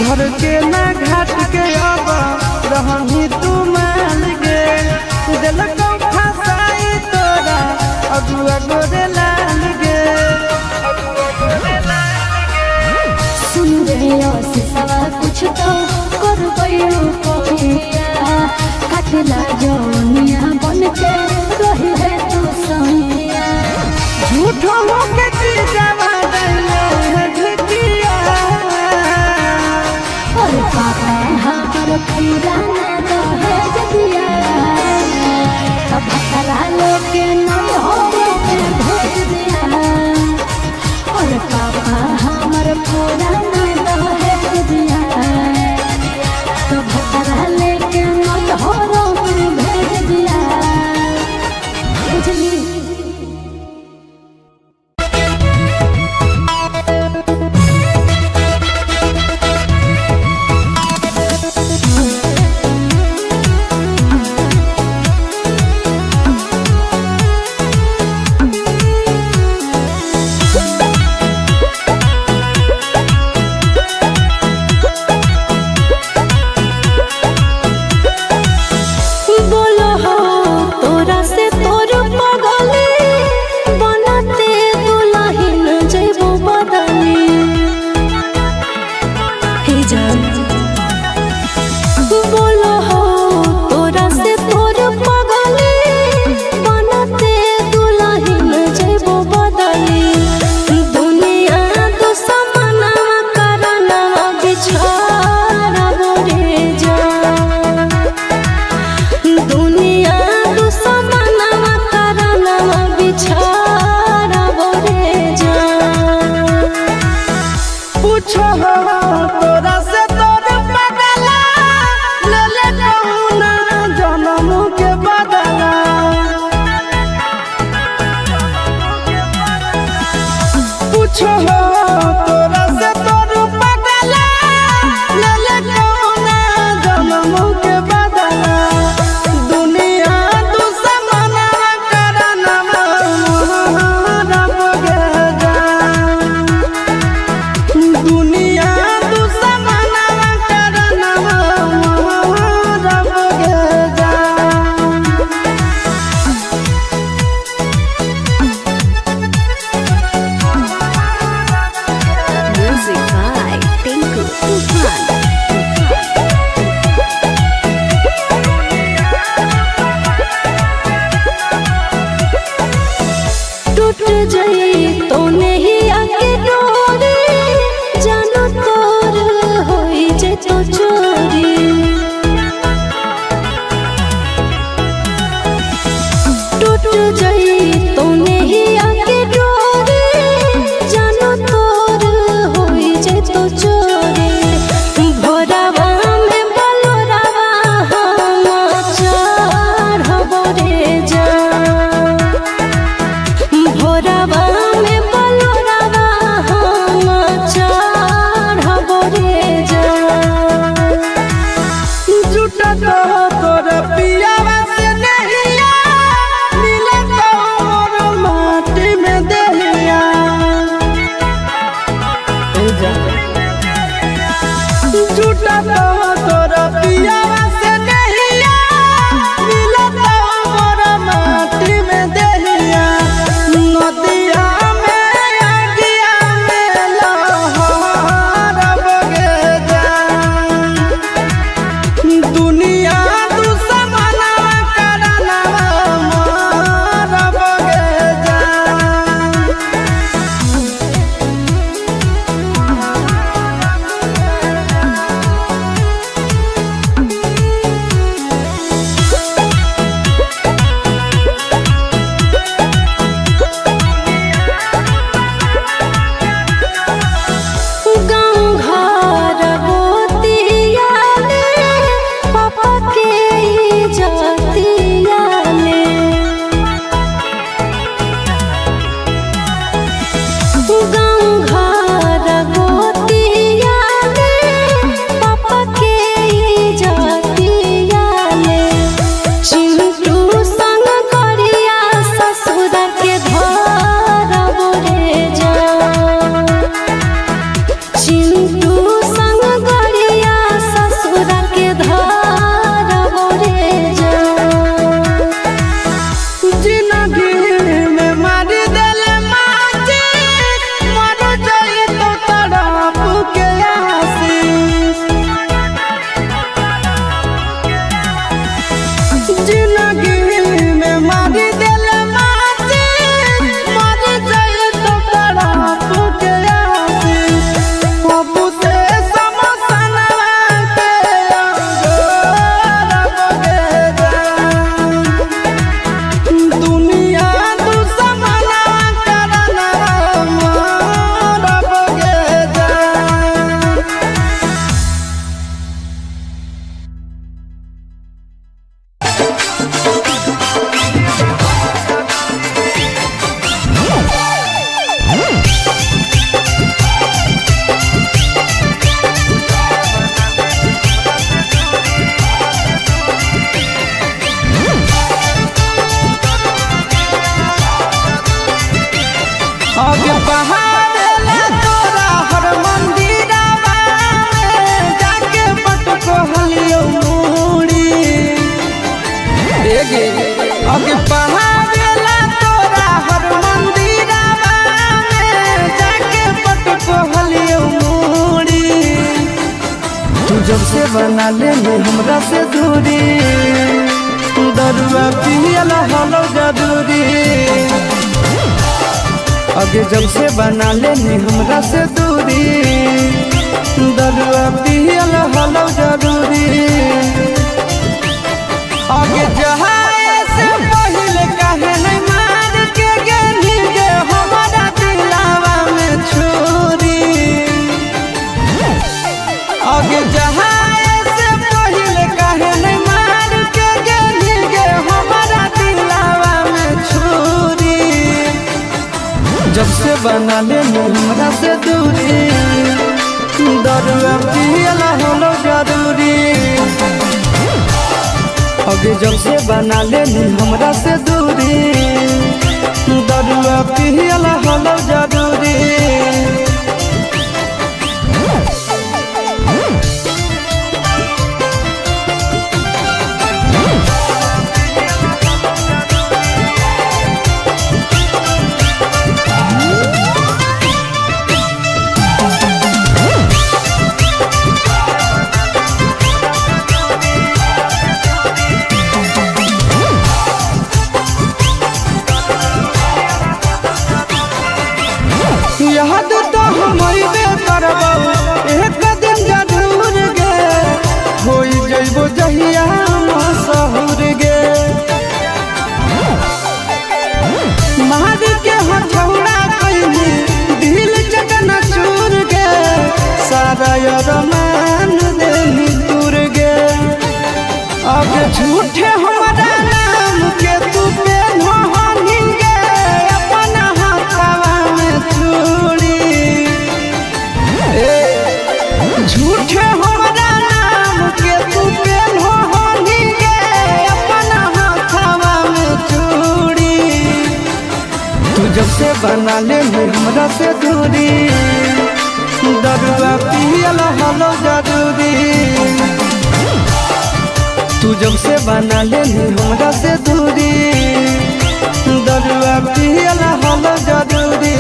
घर के ना घाट के अब रहनी तू मान गे, दिलको फसाई तोरा अगुआ गोरे लाल गे। सुन रे सवा कुछ तो करबैयो कोइया, काटला जौनिया बन के रही है तू सैया। झूठो के चीजवा दैले झुकिया। और पापा हमर पुराना दहेज दिया, तब भतरा लेके नहीं हो भेज दिया। और पापा हमर पुराना दहेज दिया, तो भतरा लेके नहीं हो भेज दिया। बुझली? बोलो हो तोरा से तोर पगले बनते दुलहिन जइबो बदले। हे जान, बोलो हो तोरा से तोर पगले बनते दुलहिन जइबो बदले। दुनिया दुश्मनवा करनवा बिछाड़बो रे जान, दुनिया दुश्मनवा करनवा बिछाड़बो रे जान। पूछो तोरा से तोर पगला ले ले कौना जन्म के बदला। पूछो तोरा से तोर पगला ले ले कौना जन्म के बदला। दुनिया दुश्मनवा करनवा मोहरब गे जान। दुनिया दुश्मनवा करनवा मोहरब गे जान। Music by Tinku Tufan. टूट जाई तो नहीं आके डोरी, जानो तोर होई जे तो चोरी। टूट जाई तो नहीं आके डोरी, जानो तोर होई जे तो चोरी। भोरावा में बलोरावा हम चढ़बो रे जान, भोरावा जिंदगी में मार देले माचे, मर जाई तो तड़प के आशीष। जिंदगी में मार देले माचे, मर जाई तो तड़प के आशीष। बाबू से समसनवा के अंगोरब गे जान। दुनिया दुश्मना करना मरब गे जान। अब बहावेला तोरा हर मंदिरवा में जाके पटको हलियो मूड़ी। एगे अब बहावेला तोरा हर मंदिरवा में जाके पटको हलियो मूड़ी। तू जब से बना ले हमरा से दूरी, दरुआ पियला हलो जरूरी। अगे जब से बना लेनी हमरा से दूरी, दरुआ पियल हलो जरूरी। अगे जहाए से पहले काहे नहीं मार के गेली गे हमारा दिलावा में छुरी। अगे जहाए से पहले काहे नहीं मार के गेली गे हमारा दिलावा में छुरी। जब से बना ले हमरा से दूरी, दरुआ पियला होलो जरूरी। अगे जब से बना ले हमरा से दूरी, दरुआ पियला होलो जरूरी। याद तो हम अइबे करबौ एक दिन जरूर गे, होई जइबो जहिया मसहुर गे। मार के हथौड़ा कइली दिल चकना चूर गे, सारा अरमान देनी दूर गे। अब झूठे हमारा नाम के तू पेन्हो गे, अपना हाथवा में चूड़ी। ए झूठे हमारा नाम के तू पेन्हो गे, अपना हाथवा में चूड़ी। तू जब से बना ले हमरा से दूरी, दरुआ पियला हलो जरूरी। तू जब से बना ले हमरा से दूरी, दरुआ पियला हलो जरूरी।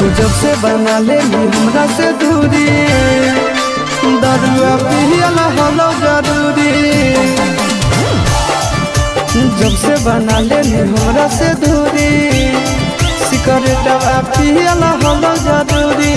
तू जब से बना ले हमरा से दूरी, दरुआ पियल होलो जरूरी। जब से बना ले हमरा से दूरी, सिगरेटवा पियल होलो जरूरी।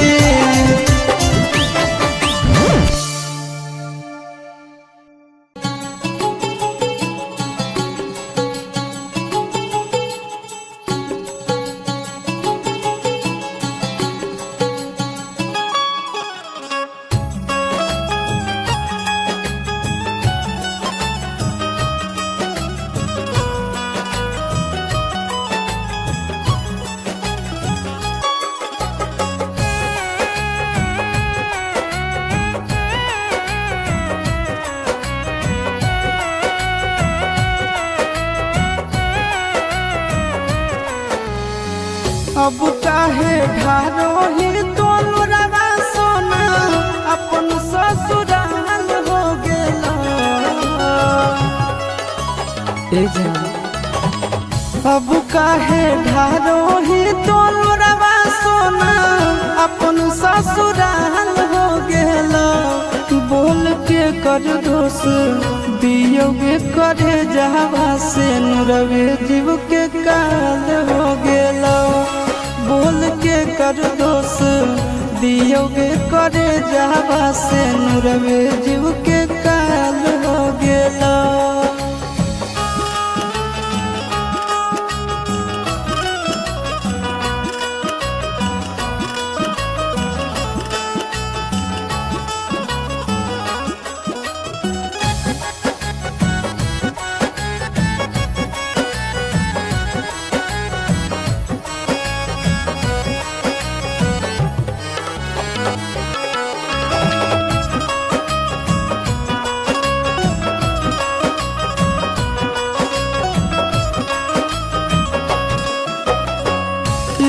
अब काहे ढारो ही तोलुरवा सोना, अपन ससुराल हो गेला। अब काहे ढारो ही तोलुरवा सोना, अपन ससुराल हो गेला। बोल के कर दोष दियोगे करे जावा से नुरवे जीव के काल हो गेला। बोल के कर दोष दियोगे करे जावा से नुरवे जीव के काल हो गेला।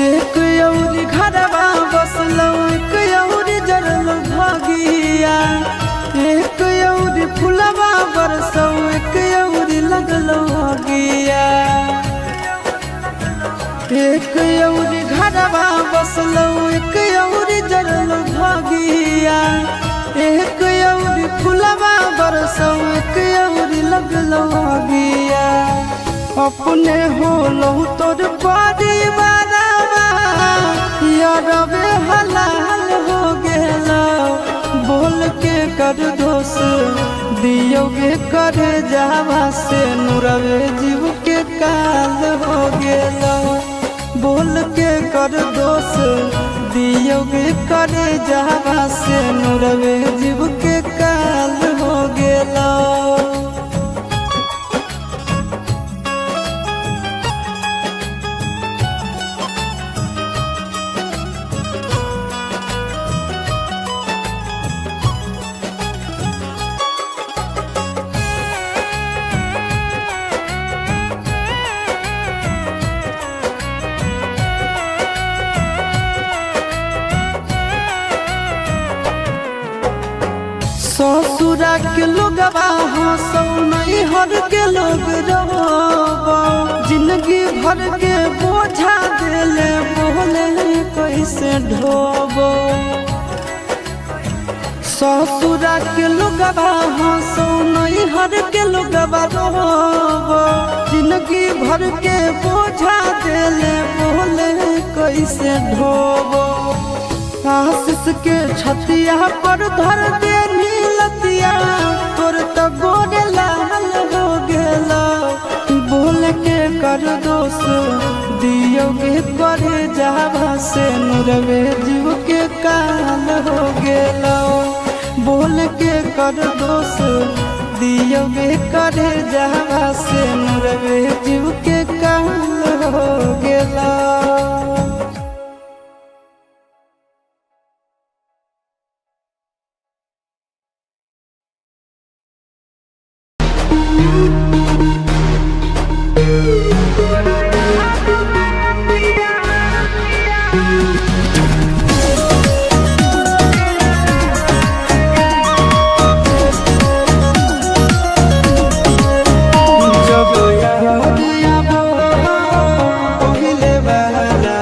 एक यौरी घरवा बसलौ, एक यौरी जरल भागिया। एक यौरी फुलवा बरसौ, एक यौरी लगलौ अगिया। एक यौरी घरवा बसलौ, एक यौरी जरल भागिया। एक यौरी फुलवा बरसौ, एक यौरी लगलौ अगिया। अपने होलौ तोर परिवारवा, यारवे हलाल हो गेला। बोल के कर दोष दियोगे करे जावा से नुरवे जीव के काल हो गेला। बोल के कर दोष दियोगे करे जावा से नुरवे जीव के काल हो गेला। ससुरा के लोगवा हंसौ नैहर के लोग रोबो, जिंदगी भर के बोझा देले बोले कैसे ढोबो। ससुरा के लोगवा हंसौ नैहर के लोगवा रोबो, जिंदगी भर के बोझा देले बोले कैसे ढोबो। आशीष के छतिया पर धर दे नीलतिया, तोर तो गोरे लाल हो गेला। बोल के कर दोष दियोगे करे जावा से नुरवे जीव के काल हो गेला। बोल के कर दोष दियोगे करे जावा से नुरवे जीव के काल हो गेला। जब याद आबो पहिले वाला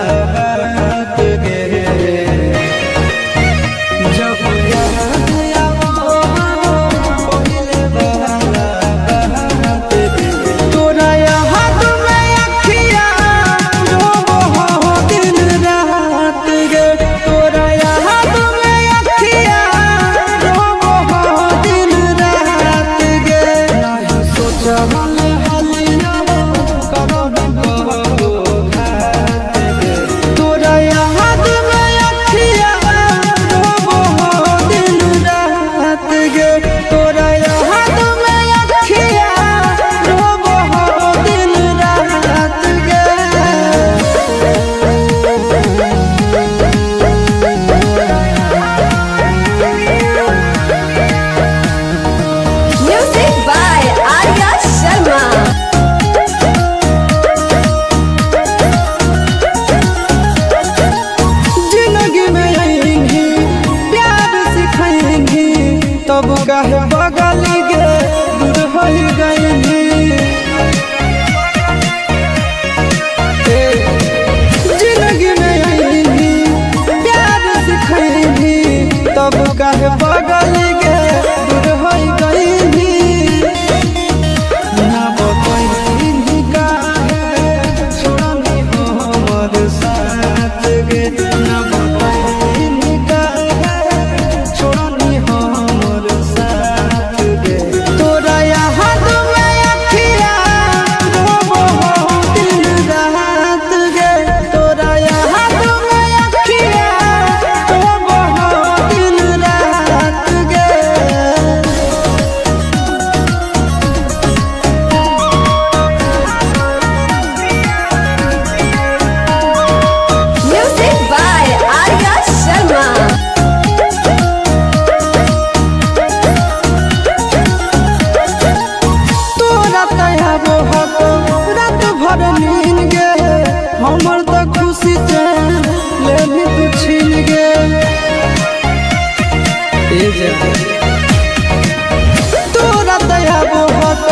तोरा दया बहुत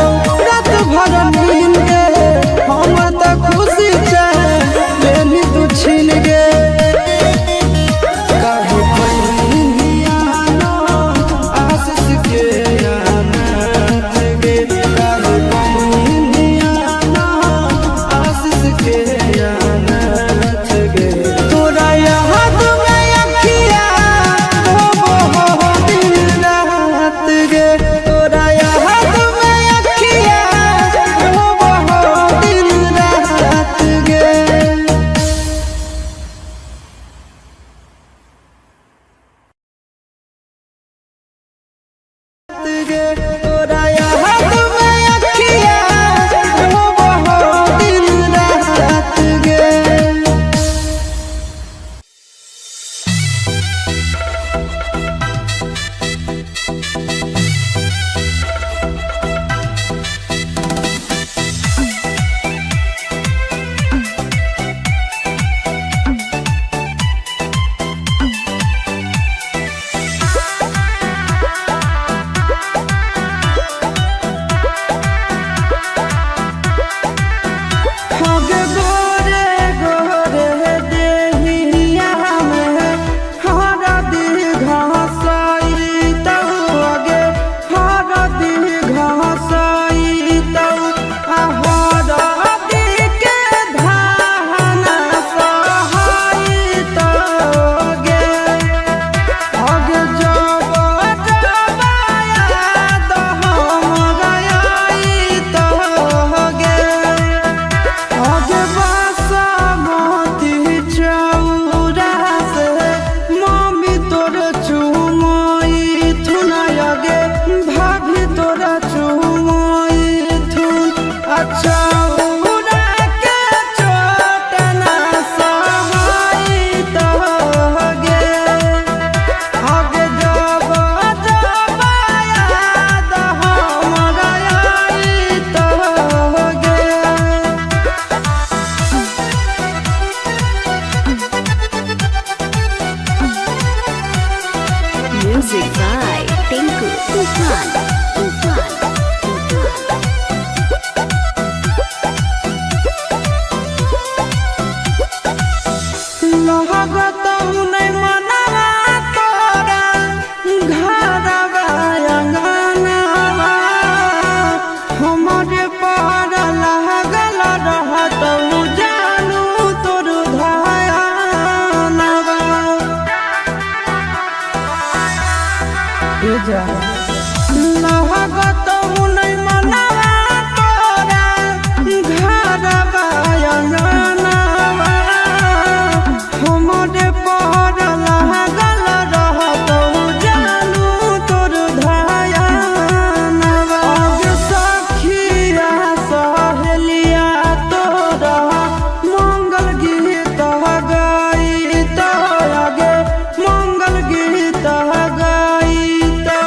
रात भर नींद गे, हमर त खुशी चाहे लेनी तू छीन गे। काहे बहिनिया आशीष के अनाथ गे, काहे बहिनिया आशीष के अनाथ गे। तोरा याद में अखिया होबो हो दिन रात गे, तोरा याद में अखिया होबो हो दिन रात गे। गे तोरा याद में अखिया होबो हो दिन रात गे। होगे गोरे गोरे देहिया में हरदी घसाई तौ, आगे हरदी घसाई तौ, आ हरदी के धान सहाई तौ गे। आगे जब जब याद हमरा आई तौ गे। आगे बासमती चौरा से मम्मी तोर चुमई थुन, आगे भाभी तोरा चुमई थुन, अच्छा के चोटना सहाई तो गे। आगे जब जब याद हमरा आई तो गे। Music by Tinku Tufan. Tufan. Tufan. लगतौ नै मनवा तोरा घरवा अंगनवा, हमरे पर लागल रहतौ जानू तोर धयानवा। लगतौ नै मनवा तोरा घरवा अंगनवा, हमरे पर लागल रहतौ जानू तोर धयानवा। आगे सखिया सहेलिया तोरा मंगल गीत गाई तो, आगे मंगल गीत गाई तो,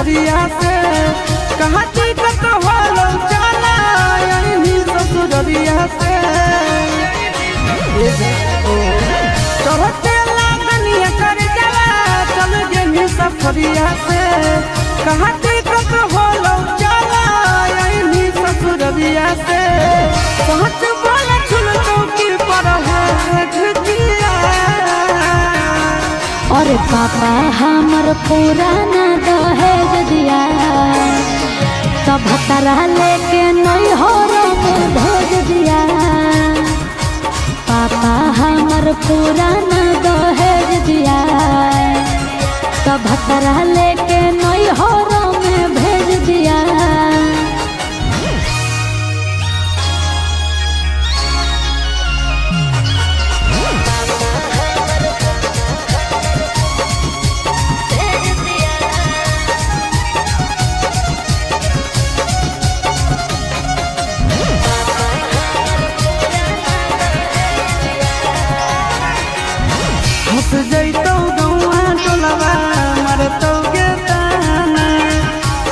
सफरिया से कहाँ दिक्कत होलो चला यही ससुररिया से। चढ़ते लगनिया कर जवा चल गेनी सफरिया से कहाँ दिक्कत होलो चला यही ससुररिया से। पहुँच बोला छुल चौकी पर है झुकिया। और पापा हमर पुराना दहेज दिया तब तारा लेके नैहर में भेज दिया। पापा हमर पुराना दहेज दिया तब तारा लेके नैहर में भेज दिया। हंस जैतौ गौआ टोलवा मरतौ गे ताना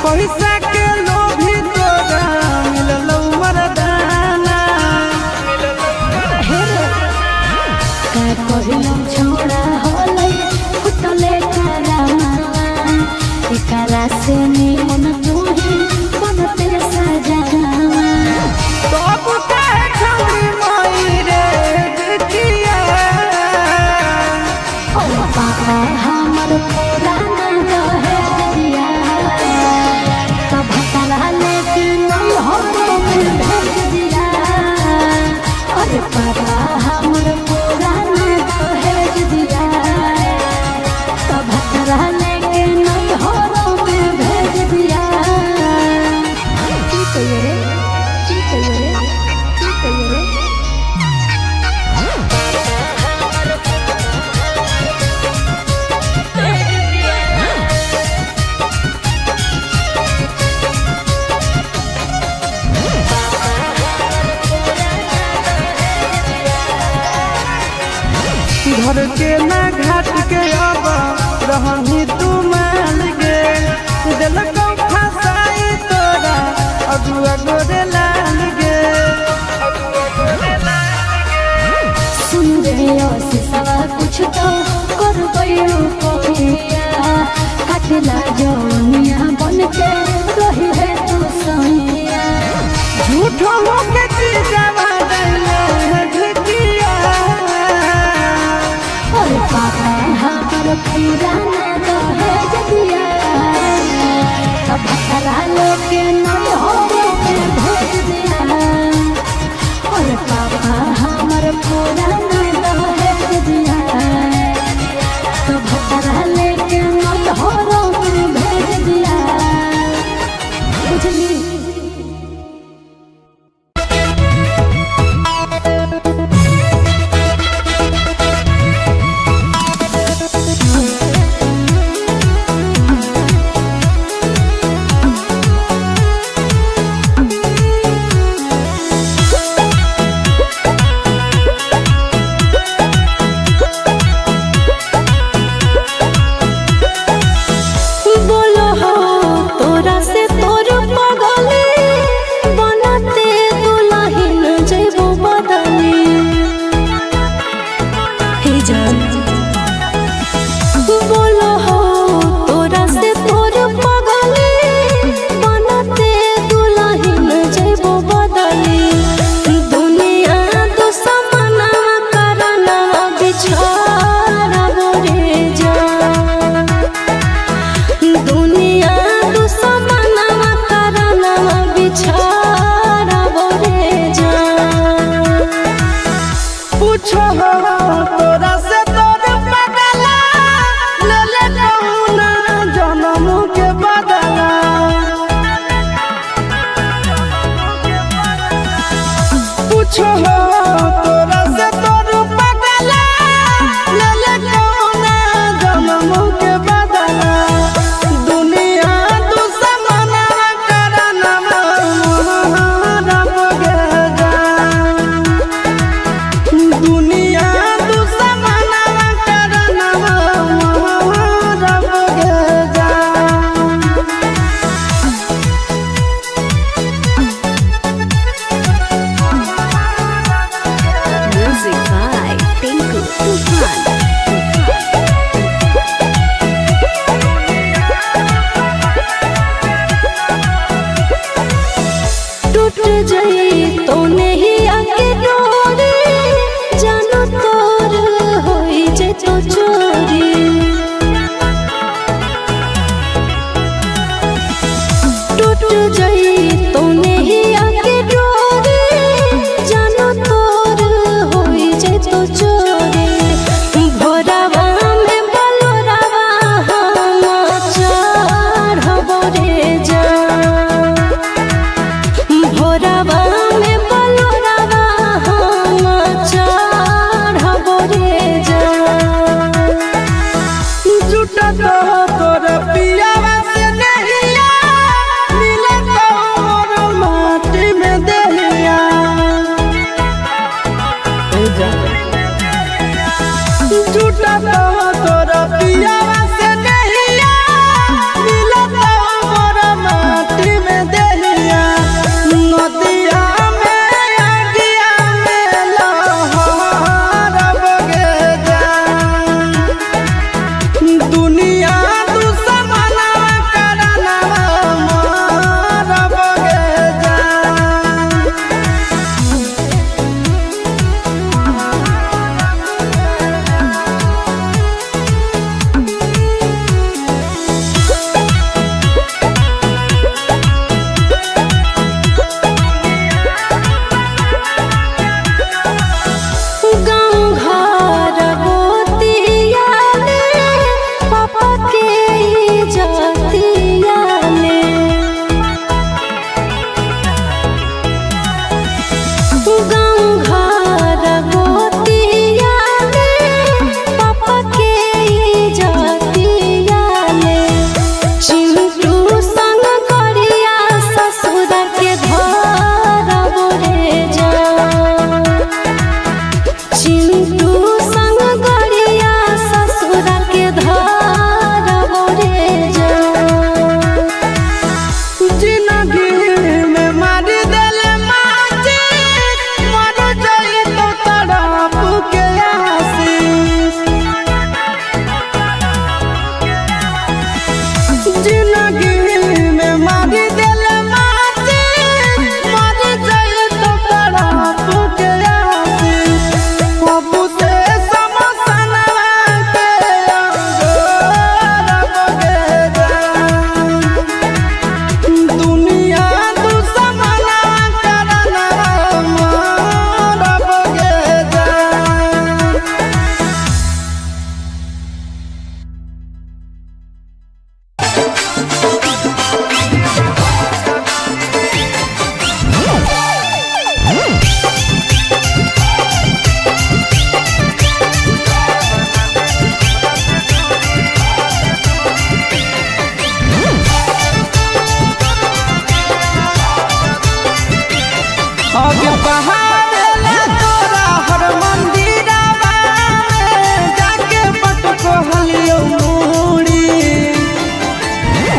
पैसा के लोभी तोरा मिललौ मरदाना। का कहिलो छोड़ा होलै फुटले करामा एकरा से निमन तुही बनते सजावा। तब काहे छौरी माई रे देखिया। ओ पापा हमर पुराना दहेज दिया तब तारा लेके नैहर में भेज दिया। अरे पापा हमर पुराना दहेज दिया तब तारा लेके नैहर में भेज दिया। की कहियो रे, की कहियो रे, की कहियो रे। घर के ना घाट के अब रहनी तू मान गे दिलकौ फसाई तोरा अगुआ गोरे लाल गे। सुन रे सवा कुछ तो कर गयो कोहिया काटला जौनिया बन के रही है तू सैया। झूठो होके चीजवा दैले झुकिया। और पापा हमर पुराना दहेज दिया तब तारा लेके नैहर में भेज दिया। और पापा हमर पुराना दहेज दिया तब तारा लेके नैहर में भेज दिया। बुझली।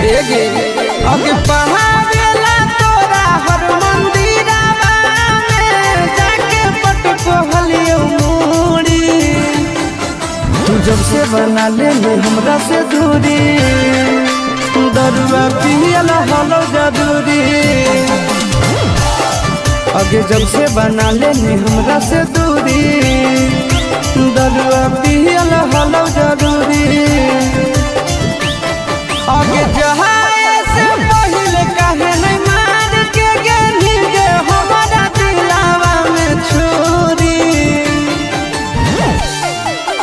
एगे अगे पहाड़ेला तोरा हर मंदिरवा में जाके पटको हलियो मूड़ी। तू जब से बना ले हमरा से दूरी, दरुआ पियल हलो जरूरी। अगे जब से बना ले हमरा से दूरी, दरुआ पियल हलो जरूरी। आगे जहाए से पहले काहे नहीं मार के गेली गे हमारा दिलावा में छुरी।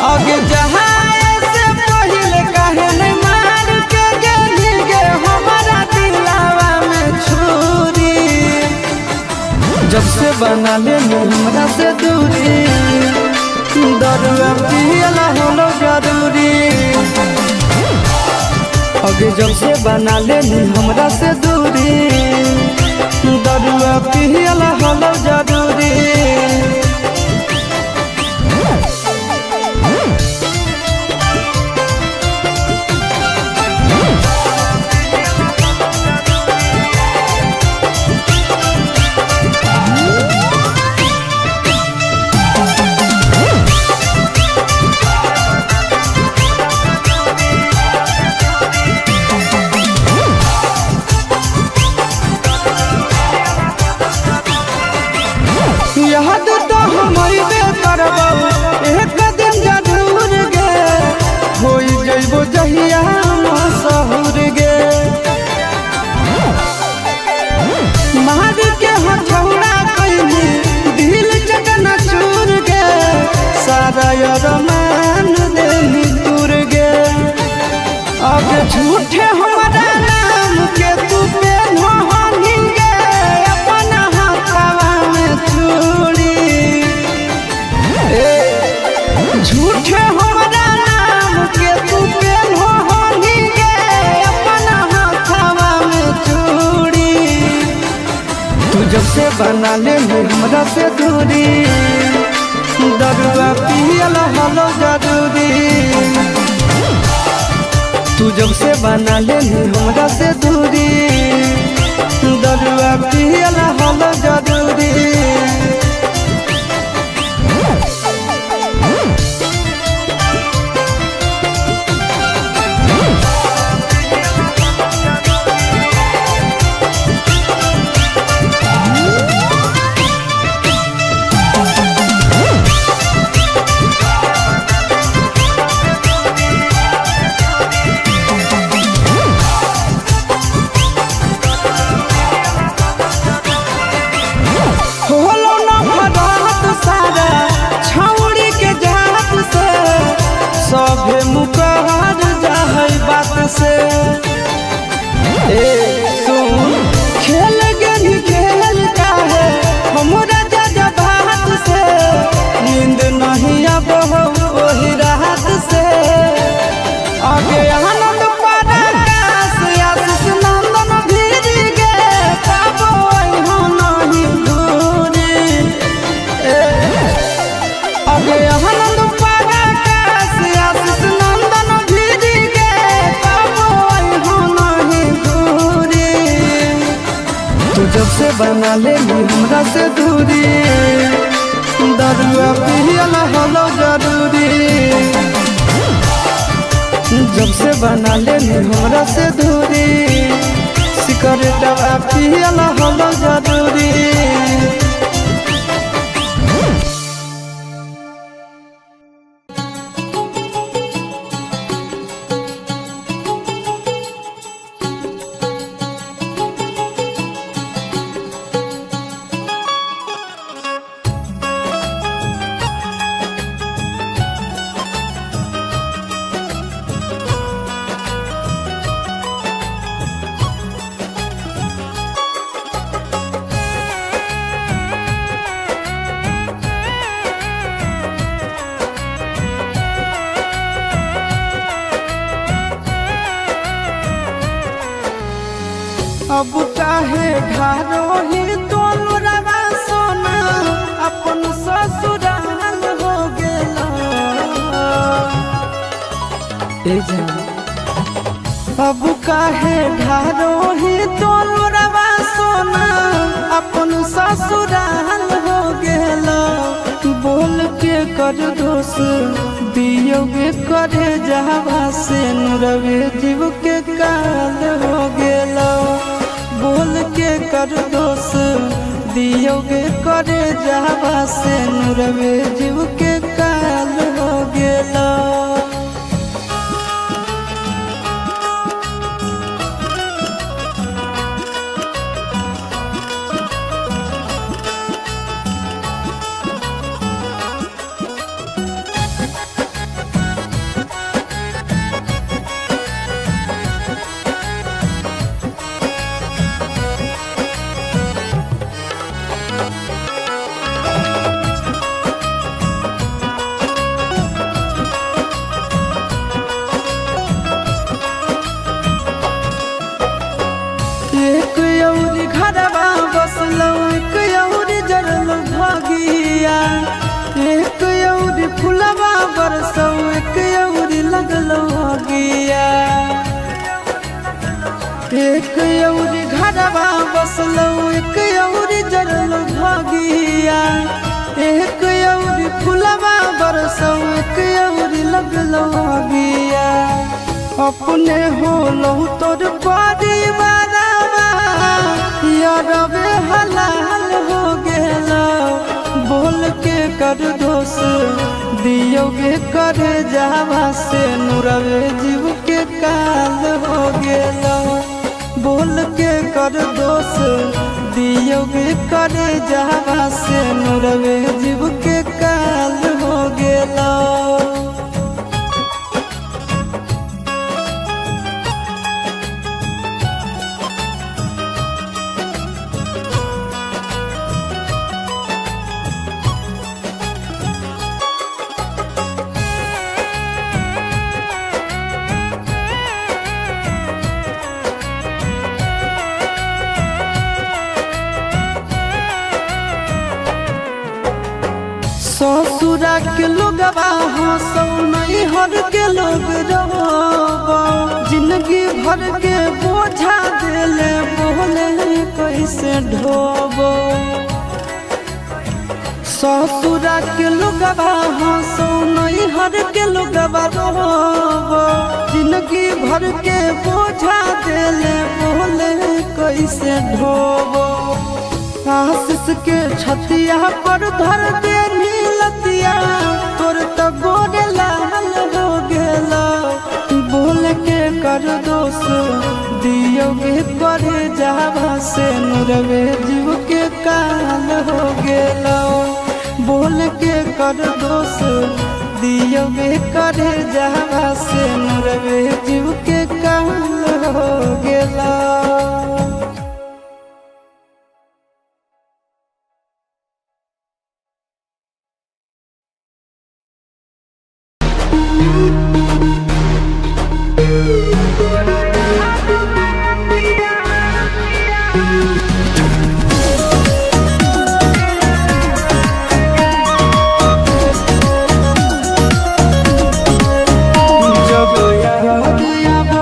आगे जहाए से पहले काहे नहीं मार के गेली गे हमारा दिलावा में छुरी। जब से बना ले हमरा से दूरी, दरुआ पियल होलो जरूरी। अगे जब से बना ले हमरा से दूरी, दरुआ पियल होलो जरूरी। याद तो हम अइबे करबौ एक दिन जरूर गे, होई जइबो जहिया मसहुर गे। मार के हथौड़ा कइली दिल चकना चूर गे, सारा अरमान देली दूर गे। अब झूठे हमारा नाम के तू पेन्हनी गे, अपना हाथवा में चूड़ी। ए झूठे हमारा नाम के तू पेन्हनी गे, अपना हाथवा में चूड़ी। तू जब से बना ले हमरा से दूरी, दरुआ पियल हलो जरूरी। तू जब से बना ले हमरा से दूरी, दरुआ पियल हलो जरूरी। होलो न भरत सारा छौड़ी के जात से, सभे मुकहर जाहै बात से। ए सुन खेल गेली खेल काहे हमरा जा बात से, नींद नहीं आबो ओही रात से। आगे आनंद पराकाश आशीष नंदन भीर गे, पाबो अइहो नहीं दूरी। अगे आनंद पराकाश आशीष नंदन भीर गे, पाबो अइहो नहीं दूरी। तू जब से बना ले हमरा से दूरी, दरुआ पियल हलो जरूरी। जब से बना ले हमरा से दूरी, सिगरेटवा पियल हलो जरूरी। अब काहे ढारोही तोलुरवा सोना अपन ससुराल हो गेला। ए जान। अब काहे ढारो ही तो लोरवा सोना अपन ससुराल हो गेलो। बोल के कर दोष दियोगे करे जावा से नुरवे जीव के काल हो गेलो। बोल के कर दोष दियोगे करे जावा से नुरवे जीव के काल हो गेलो। एक यौरी घरवा बसलौ एक यौरी जरल भागिया। एक यौरी फुलवा बरसौ एक यौरी लगलौ अगिया। एक यौरी घरवा बसलौ एक यौरी जरल भागिया। एक यौरी फुलवा बरसौ एक यौरी लगलौ अगिया। अपने होलो तोर परिवारवा यारवे हलाल हो गेलो। बोल के कर दोष दियोगे कर जावा से नुरवे जीव के काल हो गेलो। बोल के कर दोष दियोगे कर जावा से नुरवे जीव के काल हो गेलो। ससुरा के लोगवा हंसौ नैहर के लोग रोबो। जिंदगी भर के बोझा देले बोले कैसे ढोबो। ससुरा के लोगवा हंसौ नैहर के लोगवा रोबो। जिंदगी भर के बोझा देले बोले कैसे ढोबो। आशीष के छतिया पर धर दे नीलतिया तोर तो गोरे लाल हो गेलो। बोल के कर दोष दियोगे करे जावा से नुरवे जीव के काल हो गेलो। बोल के कर दोष दियोगे करे जावा से नुरवे जीव के काल हो गेलो। जब याद आबो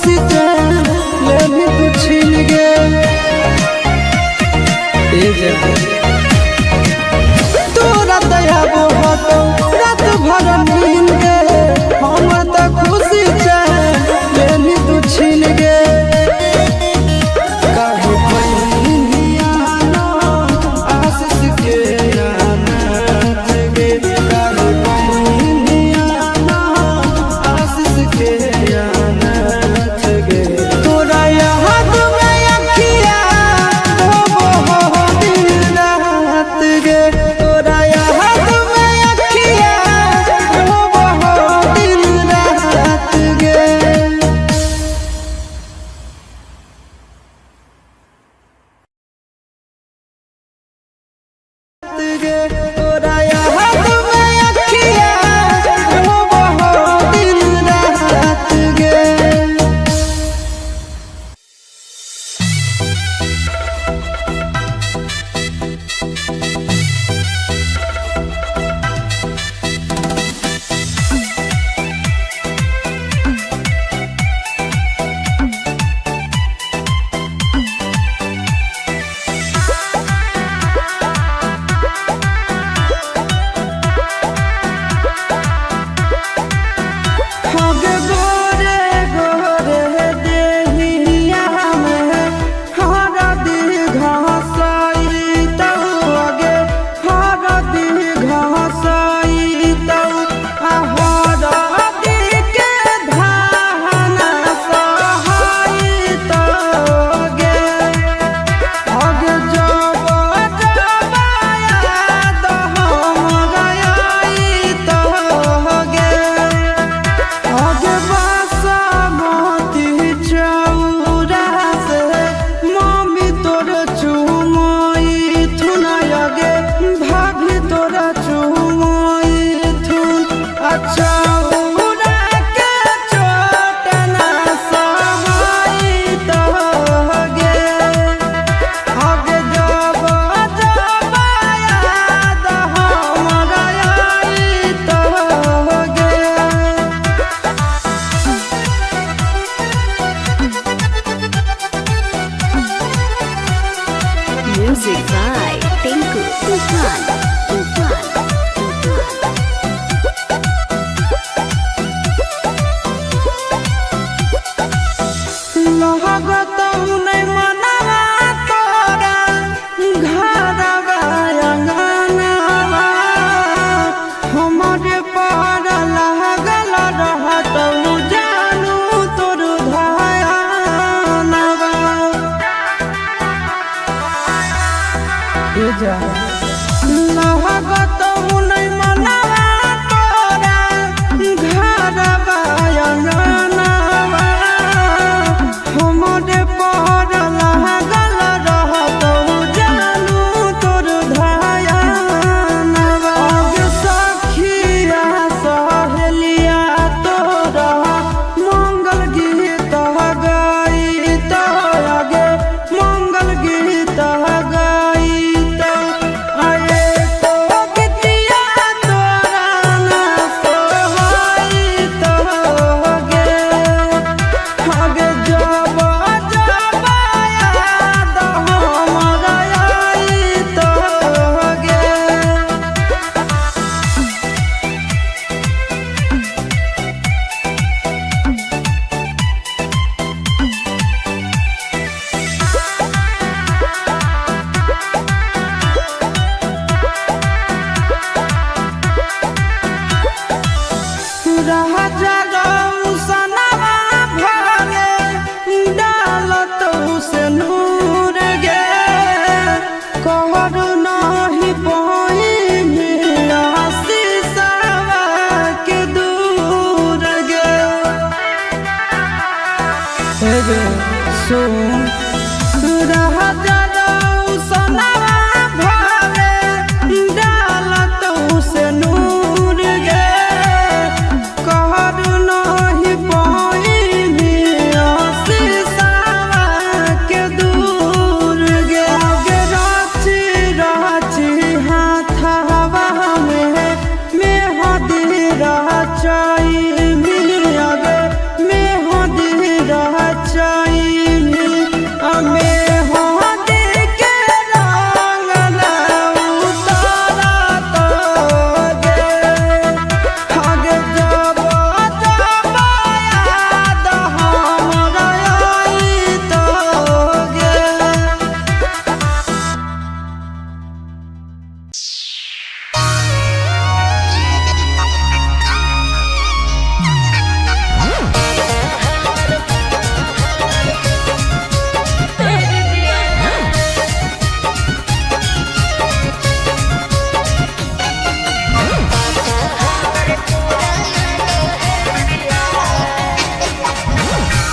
खुशी चैन लेली तू छीन गे। ए जा तोरा दया बहुत रात भर नींद गे, हमर त खुशी चैन लेली तू छीन गे। काहे बहिनिया ना आशीष के अनाथ गे, काहे बहिनिया ना आशीष के अनाथ गे। तोरा याद में अखिया धोबो हो दिन रात गे, तोरा याद में अखिया धोबो हो दिन रात गे। गे तोरा याद में अखिया धोबो हो दिन रात गे। हग गोरे गोरे देहिया में हरदी घसाई तौ, आगे हरदी घसाई तौ, आ हरदी के धान सहाई तौ गे। हग जब जब याद हमरा आई तौ गे। आगे बासमती चौरा से मम्मी तोर चुमई थुन, आगे भाभी तोरा चुमई थुन, अच्छा के चोटना सहाई तो गे। आगे जब जब याद हमरा आई तो गे। Music by Tinku Tufan. Tufan. Tufan. लगतौ नै मनवा तोरा घरवा अंगनवा, हमरे पार लागल रहतौ जानू तोर धयानवा। ए जा लगतौ नै मनवा तोरा घरवा अंगनवा, हमरे पर लागल रहतौ जानू तोर धयानवा। आगे सखिया सहेलिया तोरा मंगल गीत गाई तो, आगे मंगल गीत गाई तो, आए तो गीतिया तोरा ना सोहाई तो गे। आगे जब जब याद हमरा आई तो गे। राजा रौसनवा भागे डालत से नूर गे, कहरु नाही पहिनी आशीषवा के दूर गे। हे गे सुन राजा रौसनवा भागे डालत से नूर गे, कहरु नाही पहिनी आशीषवा के दूर गे। आगे राची राची हाथवा में मेहदी रचाई मिल, आगे मेहदी।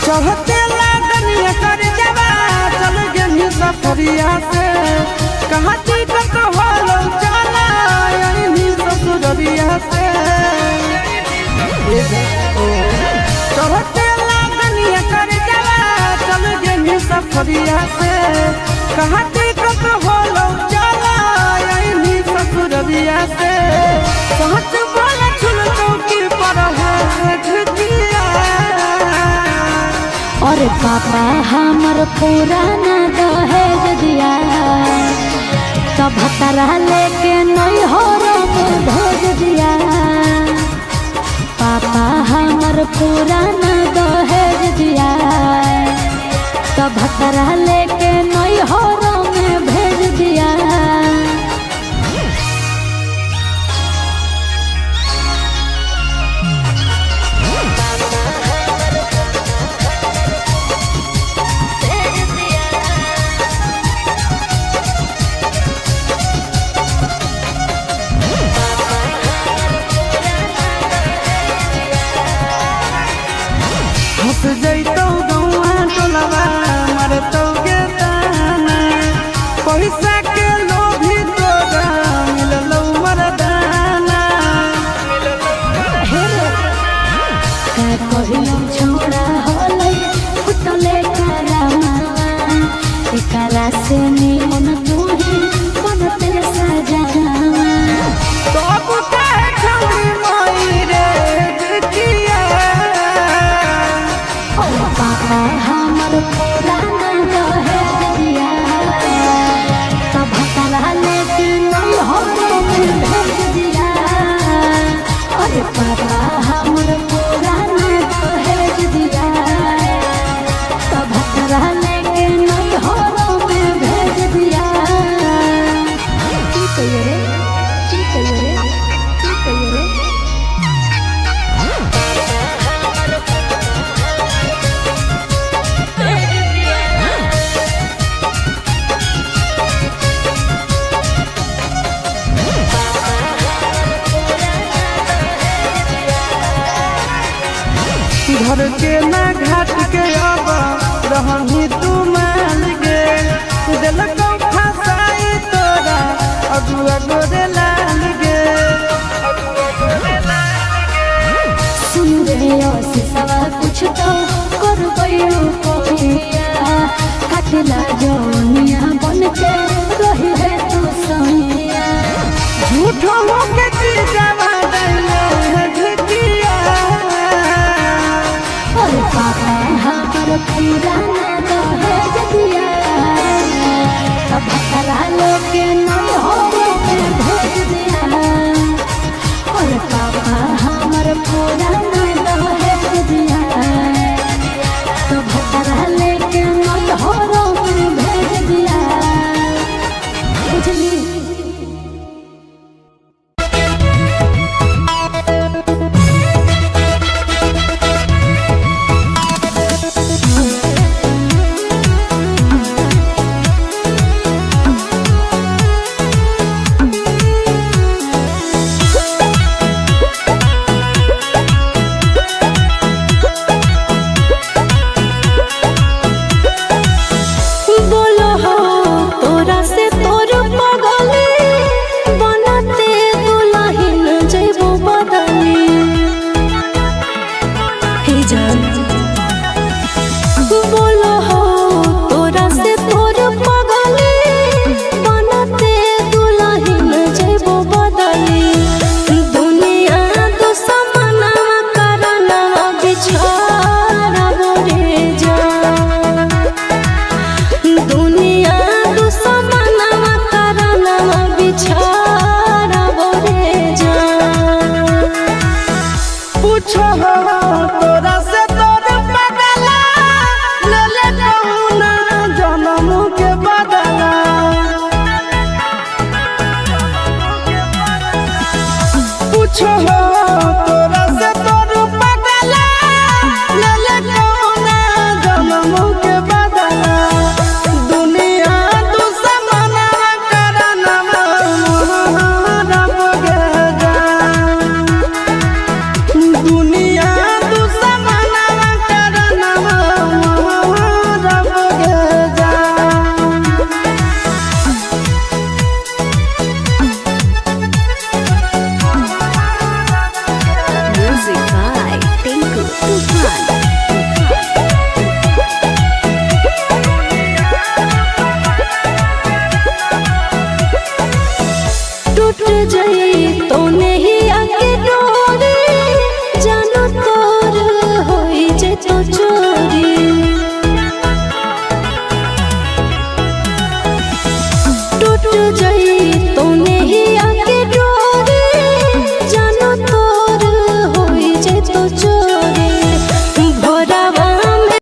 चढ़ते लागनिया कर जवा चल गेनी सफरिया से कहाँ टिकट होलो चला आईनी ससुररिया से। चढ़ते लागनिया कर जवा चल गेनी सफरिया से कहाँ टिकट होलो चला आईनी ससुररिया से। पहुँच बोला छुल चौकी पर है झुकिया। और पापा हमर पुराना दहेज दिया तब भतरा लेके नैहर में भेज दिया। पापा हमर पुराना दहेज दिया तब भतरा लेके नैहर में भेज दिया। हंस जैतौ गौआ टोलवा मरतौ गे ताना पैसा के लोभी तोरा मिललौ मरदाना। का कहियो छोड़ा होलै फुटले करामा एकरा से निमन तूही बनते सजावा। तब काहे छौरी माई रे जितिया। ओ पापा हमर पुराना दहेज दिया तब भतरा लेके नैहर में भेज दिया। अरे पापा हमर पुराना दहेज दिया तब भतरा लेके नैहर में भेज दिया। की कहियो रे, की कहियो रे, की कहियो रे। घर के ना घाट के अब रहनी तू मान गे दिलकौ फसाई तोरा अगुआ गोरे लाल गे। सुन रे सवा कुछ तो करबैयो कोइया काटला जौनिया बन के रही है तू सैया। झूठो होके चीजवा दैले झुकिया। और पापा हमर पुराना दहेज दिया तब भतरा लेके नैहर में भेज दिया। और पापा हमर पुराना दहेज दिया तब भतरा लेके नैहर में भेज दिया। बुझली। बोलो हो तोरा से तोर पगले बनते दुलहिन जइबो बदले हे जान। बोलो हो तोरा से तोर पगले बनते दुलहिन जइबो बदले दुनिया दुश्मनवा करनवा बिछाड़बो रे जान। दुनिया दुश्मनवा करनवा बिछाड़बो रे जान। पूछो हो तोरा से तोर पगला ले टूट जाई तो नहीं।